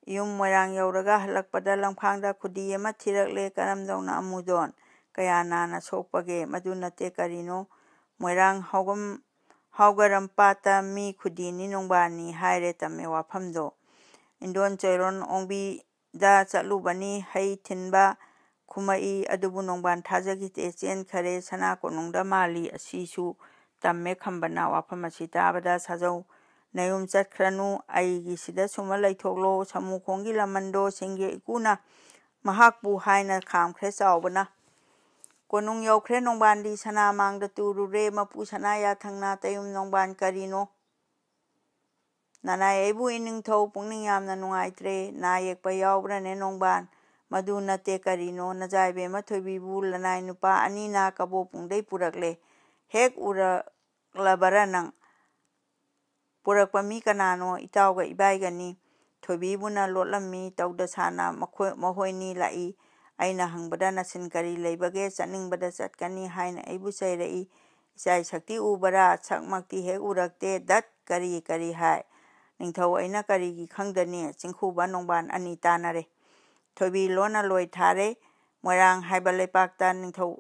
ꯌꯨꯝ ꯃꯣꯏꯔꯥꯡ ꯌꯧꯔꯒ ꯍꯜꯂꯛꯄꯗ ꯂꯝꯈꯥꯡꯗ ꯈꯨꯗꯤ ꯑꯃ ꯊꯤꯔꯛꯂꯦ꯫ ꯀꯔꯝꯗꯧꯅ ꯑꯃꯨꯗꯣꯟ? ꯀꯌꯥ ꯅꯥꯅ ꯁꯣꯛꯄꯒꯦ? ꯃꯗꯨ ꯅꯠꯇꯦ ꯀꯔꯤꯅꯣ? ꯃꯣꯏꯔꯥꯡ ꯍꯥꯎꯒꯝ ꯍꯥꯎꯒꯔꯝ ꯄꯥꯠꯇ ꯃꯤ ꯈꯨꯗꯤꯅꯤ ꯅꯣꯡꯕꯥꯟꯅꯤ ꯍꯥꯏꯔꯦ ꯇꯝꯃꯦ ꯋꯥꯐꯝꯗꯣ꯫ ꯏꯟꯗꯣꯟ ꯆꯣꯏꯔꯣꯟ ꯑꯣꯡꯕꯤꯗ ꯆꯠꯂꯨꯕꯅꯤ ꯍꯩ ꯊꯤꯟꯕ ꯈꯨꯝꯃꯛꯏ꯫ ꯑꯗꯨꯕꯨ ꯅꯣꯡꯕꯥꯟ ꯊꯥꯖꯈꯤꯗꯦ, ꯆꯦꯟꯈꯔꯦ ꯁꯅꯥ ꯀꯣꯅꯨꯡꯗ ꯃꯥꯜꯂꯤ꯫ ꯑꯁꯤꯁꯨ ꯇꯝꯃꯦ ꯈꯝꯕꯅ꯫ ꯋꯥꯐꯝ ꯑꯁꯤ ꯇꯥꯕꯗ ꯁꯥꯖꯧ ꯅꯌꯨꯝ ꯆꯠꯈ꯭ꯔꯅꯨ, ꯑꯩꯒꯤ ꯁꯤꯗ ꯁꯨꯝꯃ ꯂꯩꯊꯣꯛꯂꯣ꯫ ꯁꯃꯨꯈꯣꯡꯒꯤ ꯂꯃꯟꯗꯣ ꯁꯤꯡꯒꯤ ꯏꯀꯨꯅ ꯃꯍꯥꯛꯄꯨ ꯍꯥꯏꯅ ꯈꯥꯝꯈ꯭ꯔꯦ ꯆꯥꯎꯕꯅ꯫ ꯀꯣꯅꯨꯡ ꯌꯧꯈ꯭ꯔꯦ ꯅꯣꯡꯕꯥꯟꯗꯤ ꯁꯅꯥ ꯃꯥꯡꯗ ꯇꯨꯔꯨꯔꯦ꯫ ꯃꯄꯨ ꯁꯅꯥ ꯌꯥꯊꯪꯅ ꯇꯌꯨꯝ ꯅꯣꯡꯕꯥꯟ ꯀꯔꯤꯅꯣ? ꯅꯅꯥꯏ ꯑꯩꯕꯨ ꯏꯅꯤꯡꯊꯧ ꯄꯨꯛꯅꯤꯡ ꯌꯥꯝꯅ ꯅꯨꯡꯉꯥꯏꯇ꯭ꯔꯦ꯫ ꯅꯥ ꯌꯦꯛꯄ ꯌꯥꯎꯕ꯭ꯔꯅꯦ ꯅꯣꯡꯕꯥꯟ? ꯃꯗꯨ ꯅꯠꯇꯦ ꯀꯔꯤꯅꯣ? ꯅꯖꯥꯏꯕꯦꯝꯃ ꯊꯣꯏꯕꯤꯕꯨ ꯂꯅꯥꯏ ꯅꯨꯄꯥ ꯑꯅꯤꯅ ꯀꯕꯣꯛꯄꯨꯡꯗꯩ ꯄꯨꯔꯛꯂꯦ꯫ ꯍꯦꯛ ꯎꯔꯛꯂꯕꯔꯥ ꯅꯪ? ꯄꯨꯔꯛꯄ ꯃꯤ ꯀꯅꯥꯅꯣ? ꯏꯇꯥꯎꯒ ꯏꯕꯥꯏꯒꯅꯤ꯫ ꯊꯣꯏꯕꯤꯕꯨꯅ ꯂꯣꯠꯂꯝꯃꯤ꯫ ꯇꯧꯗ ꯁꯥꯅ ꯃꯈꯣꯏ, ꯃꯈꯣꯏꯅꯤ ꯂꯥꯛꯏ꯫ ꯑꯩꯅ ꯍꯪꯕꯗ ꯅꯁꯤꯟ ꯀꯔꯤ ꯂꯩꯕꯒꯦ? ꯆꯠꯅꯤꯡꯕꯗ ꯆꯠꯀꯅꯤ ꯍꯥꯏꯅ ꯑꯩꯕꯨ ꯆꯩꯔꯛꯏ꯫ ꯏꯆꯥꯏ ꯁꯛꯇꯤ ꯎꯕꯔꯥ? ꯁꯛꯃꯛꯇꯤ ꯍꯦꯛ ꯎꯔꯛꯇꯦ꯫ ꯗꯠ! ꯀꯔꯤ ꯀꯔꯤ ꯍꯥꯏ? ꯅꯤꯡꯊꯧ ꯑꯩꯅ ꯀꯔꯤꯒꯤ ꯈꯪꯗꯅꯤ? ꯆꯤꯡꯈꯨꯕ ꯅꯣꯡꯕꯥꯟ ꯑꯅꯤ ꯇꯥꯅꯔꯦ꯫ ꯊꯣꯏꯕꯤ ꯂꯣꯟꯅ ꯂꯣꯏ ꯊꯥꯔꯦ꯫ ꯃꯣꯏꯔꯥꯡ ꯍꯥꯏꯕ ꯂꯩꯄꯥꯛꯇ ꯅꯤꯡꯊꯧ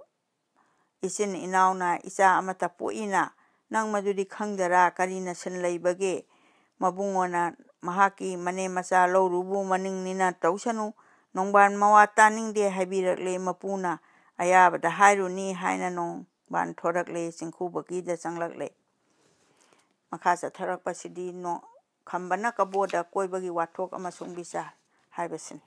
ꯏꯆꯤꯟ ꯏꯅꯥꯎꯅ ꯏꯆꯥ ꯑꯃꯠꯇ ꯄꯣꯛꯏꯅ ꯅꯪ ꯃꯗꯨꯗꯤ ꯈꯪꯗꯔꯥ? ꯀꯔꯤ ꯅꯁꯤꯟ ꯂꯩꯕꯒꯦ? ꯃꯕꯨꯡꯉꯣꯅ ꯃꯍꯥꯛꯀꯤ ꯃꯅꯦꯝ ꯃꯆꯥ ꯂꯧꯔꯨꯕꯨ ꯃꯅꯤꯡꯅꯤꯅ ꯇꯧꯁꯅꯨ꯫ ꯅꯣꯡꯕꯥꯟ ꯃꯋꯥ ꯇꯥꯅꯤꯡꯗꯦ ꯍꯥꯏꯕꯤꯔꯛꯂꯦ꯫ ꯃꯄꯨꯅ ꯑꯌꯥꯕꯗ ꯍꯥꯏꯔꯨꯅꯤ ꯍꯥꯏꯅ ꯅꯣꯡꯕꯥꯟ ꯊꯣꯔꯛꯂꯦ꯫ ꯆꯤꯡꯈꯨꯕꯒꯤꯗ ꯆꯪꯂꯛꯂꯦ꯫ ꯃꯈꯥ ꯆꯠꯊꯔꯛꯄꯁꯤꯗꯤ ꯅꯣ-, ꯈꯝꯕꯅ ꯀꯕꯣꯗ ꯀꯣꯏꯕꯒꯤ ꯋꯥꯊꯣꯛ ꯑꯃꯁꯨꯡ ꯕꯤꯆꯥꯔ ꯍꯥꯏꯕꯁꯤꯅꯤ꯫